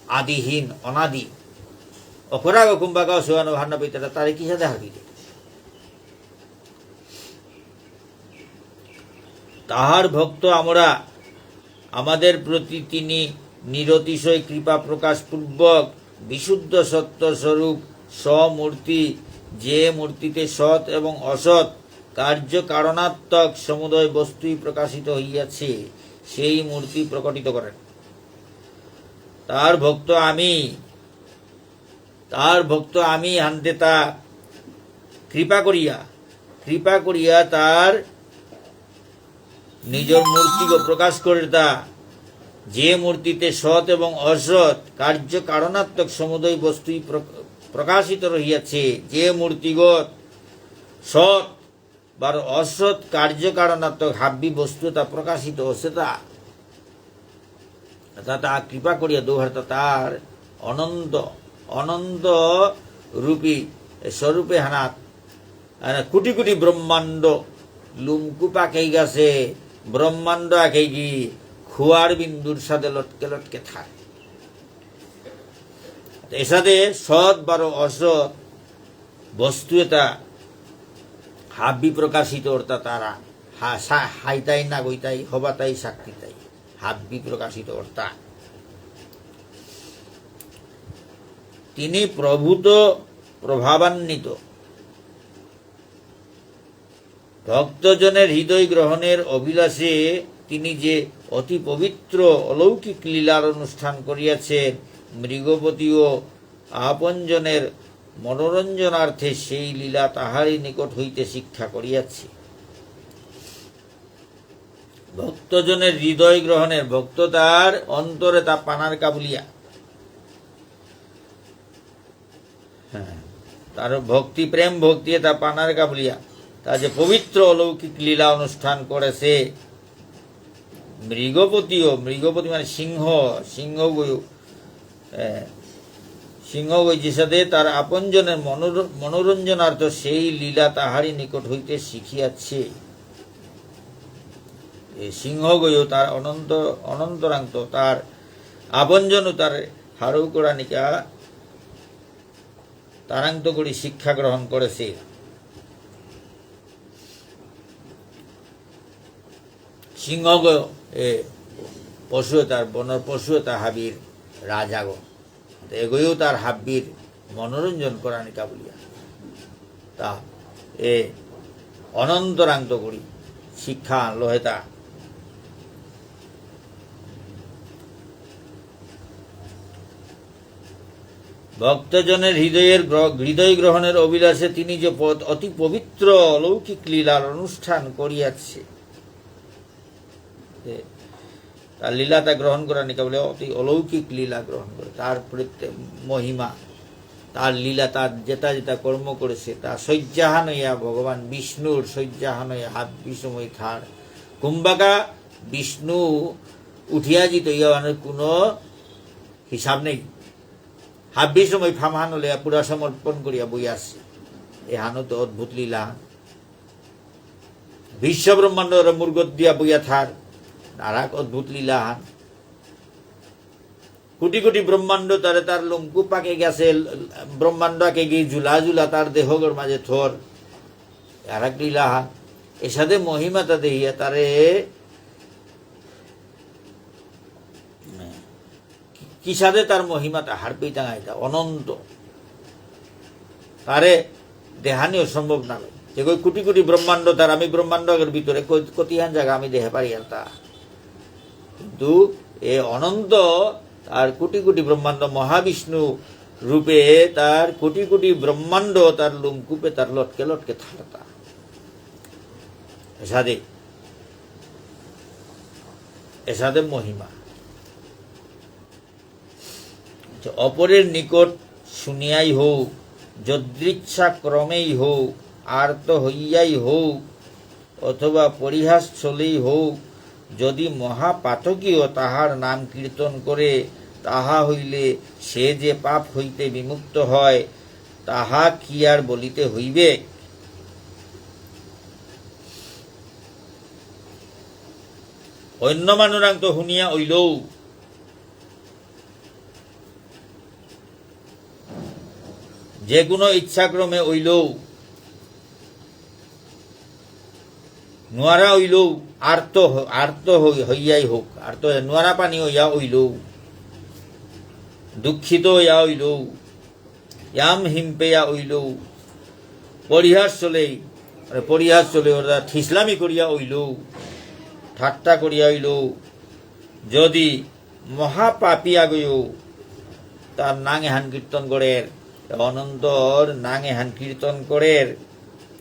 আদিহীন, অনাদি। অকরাগ কুম্বাগাও সোয়ানো হার না পেতারা, তারে কিসাদে হারপিতে? তাহার ভক্ত আমরা, আমাদের প্রতি তিনি নিরতিশয় কৃপা প্রকাশ পূর্বক বিশুদ্ধ সত্য স্বরূপ স্বমূর্তি, যে মূর্তিতে সৎ এবং অসৎ কার্য কারণাত্মক সমুদয় বস্তুই প্রকাশিত হইয়াছে, সেই মূর্তি প্রকটিত করেন। তার ভক্ত আমি, তার ভক্ত আমি হানতে তা কৃপা করিয়া, কৃপা করিয়া তার নিজর মূর্তিগ প্রকাশ করে তা, যে মূর্তিতে সৎ এবং অসৎ কার্য কারণাত্মক সমুদয় বস্তুই প্র-, প্রকাশিত রহিয়াছে, যে মূর্তিগত সৎ বারো অসৎ কার্যকারণাত্মক হাব্বি বস্তু তা প্রকাশিত হচ্ছে তা। তা তা কৃপা করিয়া দৌহার তা তার অনন্ত, অনন্ত রূপী স্বরূপে হানাত, আহ, কোটি কোটি ব্রহ্মাণ্ড লুমকু পাকেই গেছে, ব্রহ্মাণ্ড আকেই গি খুয়ার বিন্দুর সাদে লটকে লটকে থার। এসাদে সৎ বারো অসৎ বস্তু এতা হাবি প্রকাশিত অর্থাৎ তারা হা-, সা-, হাইতাই না গইতাই হবাতাই শক্তিতাই হাবি প্রকাশিত অর্থাৎ তিনি প্রভূত প্রভাবান্বিত। ভক্তজনের হৃদয় গ্রহণের অভিলাষে তিনি যে অতি পবিত্র অলৌকিক লীলার অনুষ্ঠান করিয়াছেন, মৃগপতি ও আপনজনের মনোরঞ্জনার্থে সেই লীলা তাহারই নিকট হইতে শিক্ষা করিয়াছি। ভক্তজনের হৃদয় গ্রহণের, ভক্ত তার অন্তরে তা পানার কাবুলিয়া। হ্যাঁ, তার ভক্তি, প্রেম ভক্তি এতা পানার কাবুলিয়া। তা যে পবিত্র অলৌকিক লীলা অনুষ্ঠান করেছে, মৃগপতিও, মৃগপতি মানে সিংহ, সিংহ গয়ু, এ, সিংহ গই যেসাদে তার আপনজনের মনোর-, মনোরঞ্জনার্থ সেই লীলা তাহারই নিকট হইতে শিখিয়াছে। এ সিংহ গয়ু তার অনন্ত, অনন্তরাংত তার আপনজনও তার হারৌ করানিকা তারাংত করি শিক্ষা গ্রহণ করেছে। সিংহগ, এ, পশু এতার, বনর পশু এতা হাবির রাজাগ। এগইও তার হাব্বির মনোরঞ্জন করানিকা বুলিয়া। তা, এ, অনন্তরাংত করি শিক্ষা আনলো হেতা। ভক্তজনের হৃদয়ের গ্র-, হৃদয় গ্রহণের অভিলাষে তিনি যে পদ-, অতি পবিত্র অলৌকিক লীলার অনুষ্ঠান করিয়াছে। এ, তার লীলাটা গ্রহণ করানিকা বুলে অতি অলৌকিক লীলা গ্রহণ করে। তার প্রত্যেক মহিমা, তার লীলা, তার যেটা যেটা কর্ম করেছে, তা শয্যাহান হইয়া ভগবান বিষ্ণুর শয্যাহান হইয়া হাব্বি সময় থার। কুম্বাকা বিষ্ণু উঠিয়া যিত ইয়া মানে কোনো হিসাব নেই। হাব্বি সময় ফামহান হলে পুরা সমর্পণ করিয়া বই আসছে। এহানো তো অদ্ভুত লীলা। বিশ্ব ব্রহ্মাণ্ড এর মুরগত দিয়া বইয়া থার। আর এক অদ্ভুত লীলা হান। কোটি কোটি ব্রহ্মাণ্ড তারে তার লুমকু পাকে গেছে, ব্রহ্মাণ্ড আকে গিয়ে ঝুলা ঝুলা তার দেহগর মাঝে থর। আর এক লীলা হান। এসাদে মহিমাতা দেহিয়া তারে কিসাদে তার মহিমাতা হারপেইতাঙাইতা অনন্ত। তারে দেহানি অসম্ভব নাগই। যে কই কোটি কোটি ব্রহ্মাণ্ড তার, আমি ব্রহ্মাণ্ড আগর ভিতরে ক-, কতিহান জায়গা আমি দেহে পারি আর তা। কিন্তু এ অনন্ত তার কোটি কোটি ব্রহ্মাণ্ড মহাবিষ্ণু রূপে তার কোটি কোটি ব্রহ্মাণ্ড তার লুমকুপে তার লটকে লটকে থারতা। এসাদে, এসাদে মহিমা। আচ্ছা, অপরের নিকট শুনিয়াই হোক, যদৃচ্ছা ক্রমেই হোক, আর্ত হইয়াই হোক, অথবা পরিহাস ছলেই হোক, যদি মহাপাতকীও তাহার নাম কীর্তন করে, তাহা হইলে সে যে পাপ হইতে বিমুক্ত হয়, তাহা কি আর বলিতে হইবে? অন্য মানুরাং তো হুনিয়া অইলৌ, যে কোনো ইচ্ছাক্রমে অইলৌ, নুয়ারা অইলৌ, আর্ত হ-, আর্ত হই-, হইয়াই হোক, আর্ত হইয়া নুয়ারা পানি হইয়া অইলৌ, দুঃখিত হইয়া অইলৌ, ইয়াম হিমপেয়া অইলৌ, পরিহাস চলেই, মানে পরিহাস চলে ওরা ঠিসলামি করিয়া অইলৌ, ঠাট্টা করিয়া অইলৌ, যদি মহাপাপী আগয়ো তার নাঙ এহান কীর্তন করের, অনন্তর নাঙ এহান কীর্তন করের,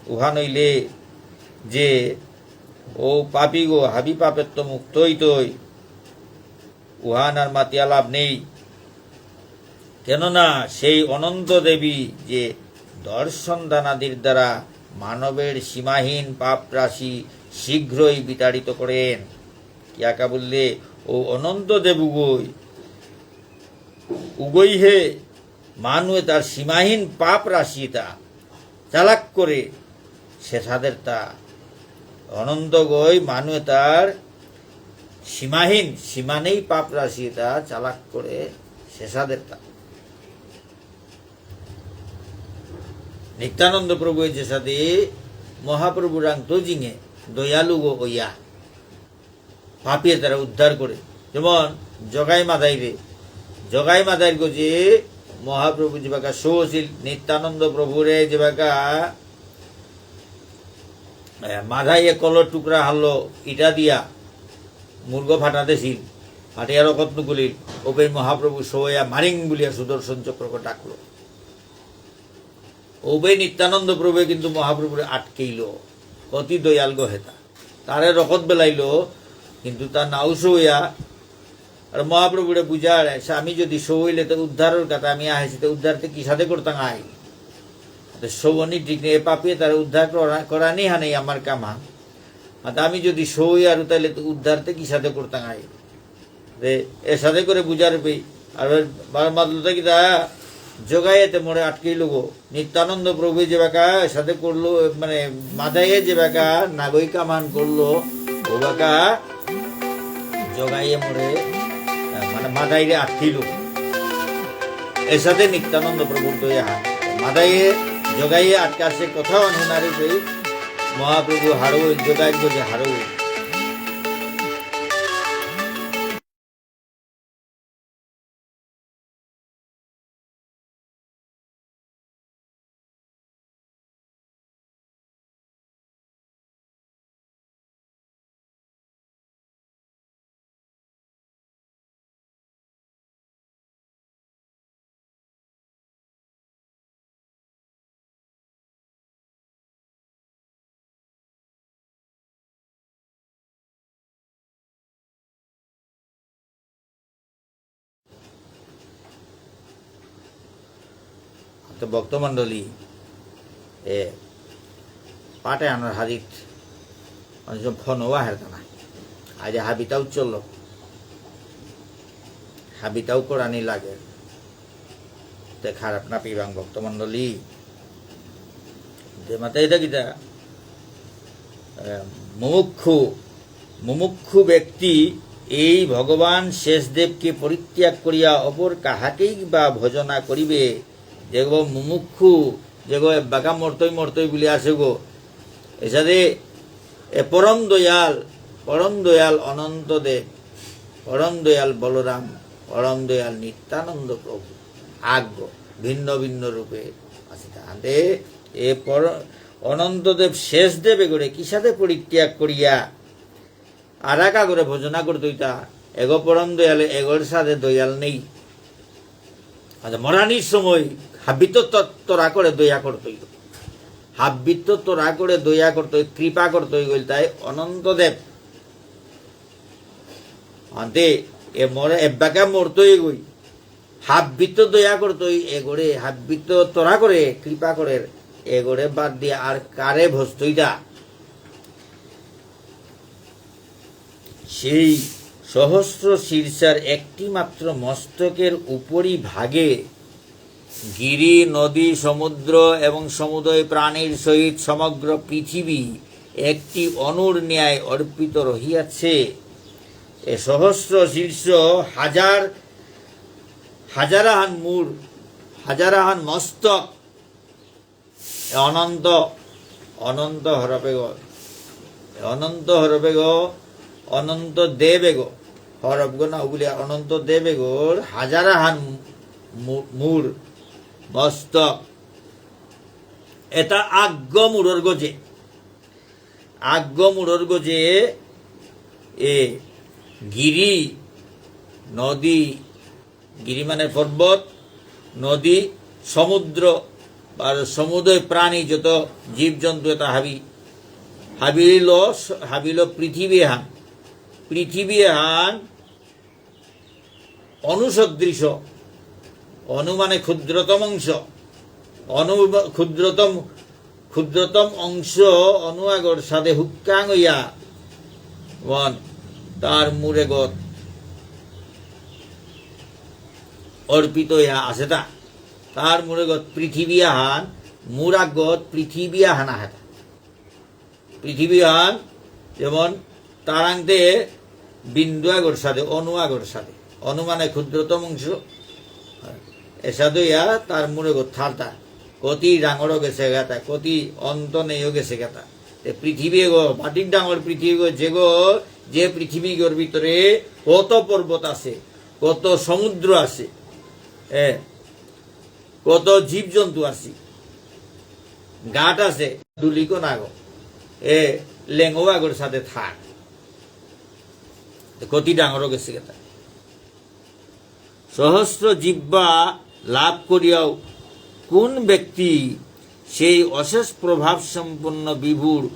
উহান হইলে যে ও পাপীগো হাবি পাপেত্ত মুক্ত হইতই, উহান আর মাতিয়া লাভ নেই। কেননা সেই অনন্ত দেবী যে দর্শন দানাদির দ্বারা মানবের সীমাহীন পাপ রাশি শীঘ্রই বিতাড়িত করেন। কিয়াকা বুললে, ও অনন্ত দেব উগই, উগই হে মানু এতার সীমাহীন পাপ রাশি এতা চালাক করে শেষাদেরতা। অনন্ত গই মানু এতার সীমাহীন, সীমা নেই পাপ রাশি এতা চালাক করে শেষাদেরতা। নিত্যানন্দ প্রভু যেসাদে মহাপ্রভুরাং তো জিঙে দয়ালুগ ওয়া, পাপী তারা উদ্ধার করে। যেমন জগাই মাধাইরে, জগাই মাধাইর গজে মহাপ্রভু যেবাকা সৌ আছিল, নিত্যানন্দ প্রভুরে যেবাকা, এ, মাধাইয়ে কলর টুকরা হারলো ইটা দিয়া, মুরগ ফাটা দেছিল, ফাটিয়া রকত নুকুলিল, ওপে মহাপ্রভু সৌয়া মারিং বুলিয়া সুদর্শন চক্রকে ডাকলো। ওবে নিত্যানন্দ প্রভুয়ে কিন্তু মহাপ্রভুরে আটকেইল। অতি দয়াল গহেতা। তারে রকত বেলাইল, কিন্তু তা নাও সইয়া। আর মহাপ্রভুরে বুঝার, "আচ্ছা, আমি যদি সইলে তো উদ্ধারর কথা আমি আহেছি, তো উদ্ধারতে কিসাদে করতাম আই? তো সৌনি ঠিক নেই, এ পাপিয়ে তার উদ্ধার করা, করানি হানেই আমার কামা। আর আমি যদি সই আর তাইলে তো উদ্ধারতে কিসাদে করতাম আই?" রে, এসাদে করে বুঝার পে, আর বার মাতলো তা কিতা, জগাইয়েতে মোরে আটকেইল গো। নিত্যানন্দ প্রভু যেবাকা এসাদে করলো, মানে, মাধাইয়ে যেবাকা নাগই কামান করলো, ওবাকা জগাইয়ে মোরে, আহ, মানে, মাধাইরে আটকেইল গো। এসাদে নিত্যানন্দ প্রভুর দয়া হান। মাধাইয়ে জগাইয়ে আটকাসে কথা আনহুনারে সেই মহাপ্রভু হারৌ, জগাই গজে হারৌ। তো ভক্তমণ্ডলী, এ, পাটে আনার হাদিত, মানে, যে ফোন ওয়া হেরতা না। আজ হাবিতাও চলল। হাবিতাও করানি লাগে। তে খারাপ না পিবাং ভক্তমণ্ডলী। তে মাতা এটা কিতা? এ, মুমুক্ষু, মুমুক্ষু ব্যক্তি এই ভগবান শেষদেবকে পরিত্যাগ করিয়া অপর কাহাকেই বা ভজনা করিবে? যেগো মুমুক্ষু, যেগো এবাকা মরতই মরতই বুলি আছে গো। এসাদে এ পরম দয়াল, পরম দয়াল অনন্ত দেব, পরম দয়াল বলরাম, পরম দয়াল নিত্যানন্দ প্রভু। আগ ভিন্ন ভিন্ন রূপে আছে। তাহাতে এ পর-, অনন্ত দেব শেষ দেব এগোরে কিসাদে পরিত্যাগ করিয়া আর এক আগরে ভজনা করতইতা, এগো পরম দয়াল, এগোর সাদে দয়াল নেই। আচ্ছা, মরানির সময় হাবিত ত-, তোরা করে দয়া করতই। হাবিত তোরা করে দয়া করতই, কৃপা করতই গইল তাই অনন্ত দেব। আনতে এ মরে এবাকা মরতই গই। হাবিত দয়া করতই এগোরে, হাবিত তোরা করে, কৃপা করে, এগোরে বাদ দিয়ে আর কারে ভজতইতা? সেই সহস্র শীর্ষার একটি মাত্র মস্তকের উপরি ভাগে গিরি, নদী, সমুদ্র এবং সমুদয় প্রাণীর সহিত সমগ্র পৃথিবী একটি অনুর ন্যায় অর্পিত রহিয়াছে। এ সহস্র শীর্ষ, হাজার, হাজারাহান মুর, হাজারাহান মস্তক, অনন্ত, অনন্ত হরপেগ, অনন্ত হরপেগ, অনন্ত দেবেগ, হরপগ না বুলিয়া অনন্ত দেবেগর হাজারাহান মু-, মুর, মস্তক। এটা আগ্গ মুরর গজে, আগ্গ মুরর গজে এ গিরি, নদী, গিরি মানে পর্বত, নদী, সমুদ্র, আর সমুদয় প্রাণী, যত জীবজন্তু, এটা হাবি, হাবিল, হাবিল পৃথিবী হান। পৃথিবী হান অনুসদৃশ, অনু মানে ক্ষুদ্রতম অংশ, অনু ক্ষুদ্রতম ক্ষুদ্রতম অংশ অনু আগর সাদে হুক্কাং ইয়া, মন, তার মুরেগত অর্পিত ইয়া আছে তা। তার মুরেগত পৃথিবী আহান, মুরাগত পৃথিবী আহান আহেতা। পৃথিবী আহান যেমন তারাংতে বিন্দু আগর সাদে, অনু আগর সাদে। অনু মানে ক্ষুদ্রতম অংশ। এসাদে ইয়া তার মুরেগত থারতা। কতি ডাঙর গেছে গাতা, কতি অন্ত নেই গেছে গাতা। তে পৃথিবী এগো, বাটিক ডাঙর পৃথিবী এগো, যেগো, যে পৃথিবীগর ভিতরে কত পর্বত আছে, কত সমুদ্র আছে, এ, কত জীবজন্তু আছে, গাট আছে, ধূলিকণা আগো, এ, লেঙ্গো আগর সাদে থার। তে কতি ডাঙর গেছে গাতা। সহস্র জিহ্বা লাভ করিয়াও কোন ব্যক্তি সেই অশেষ প্রভাব সম্পন্ন বিভুর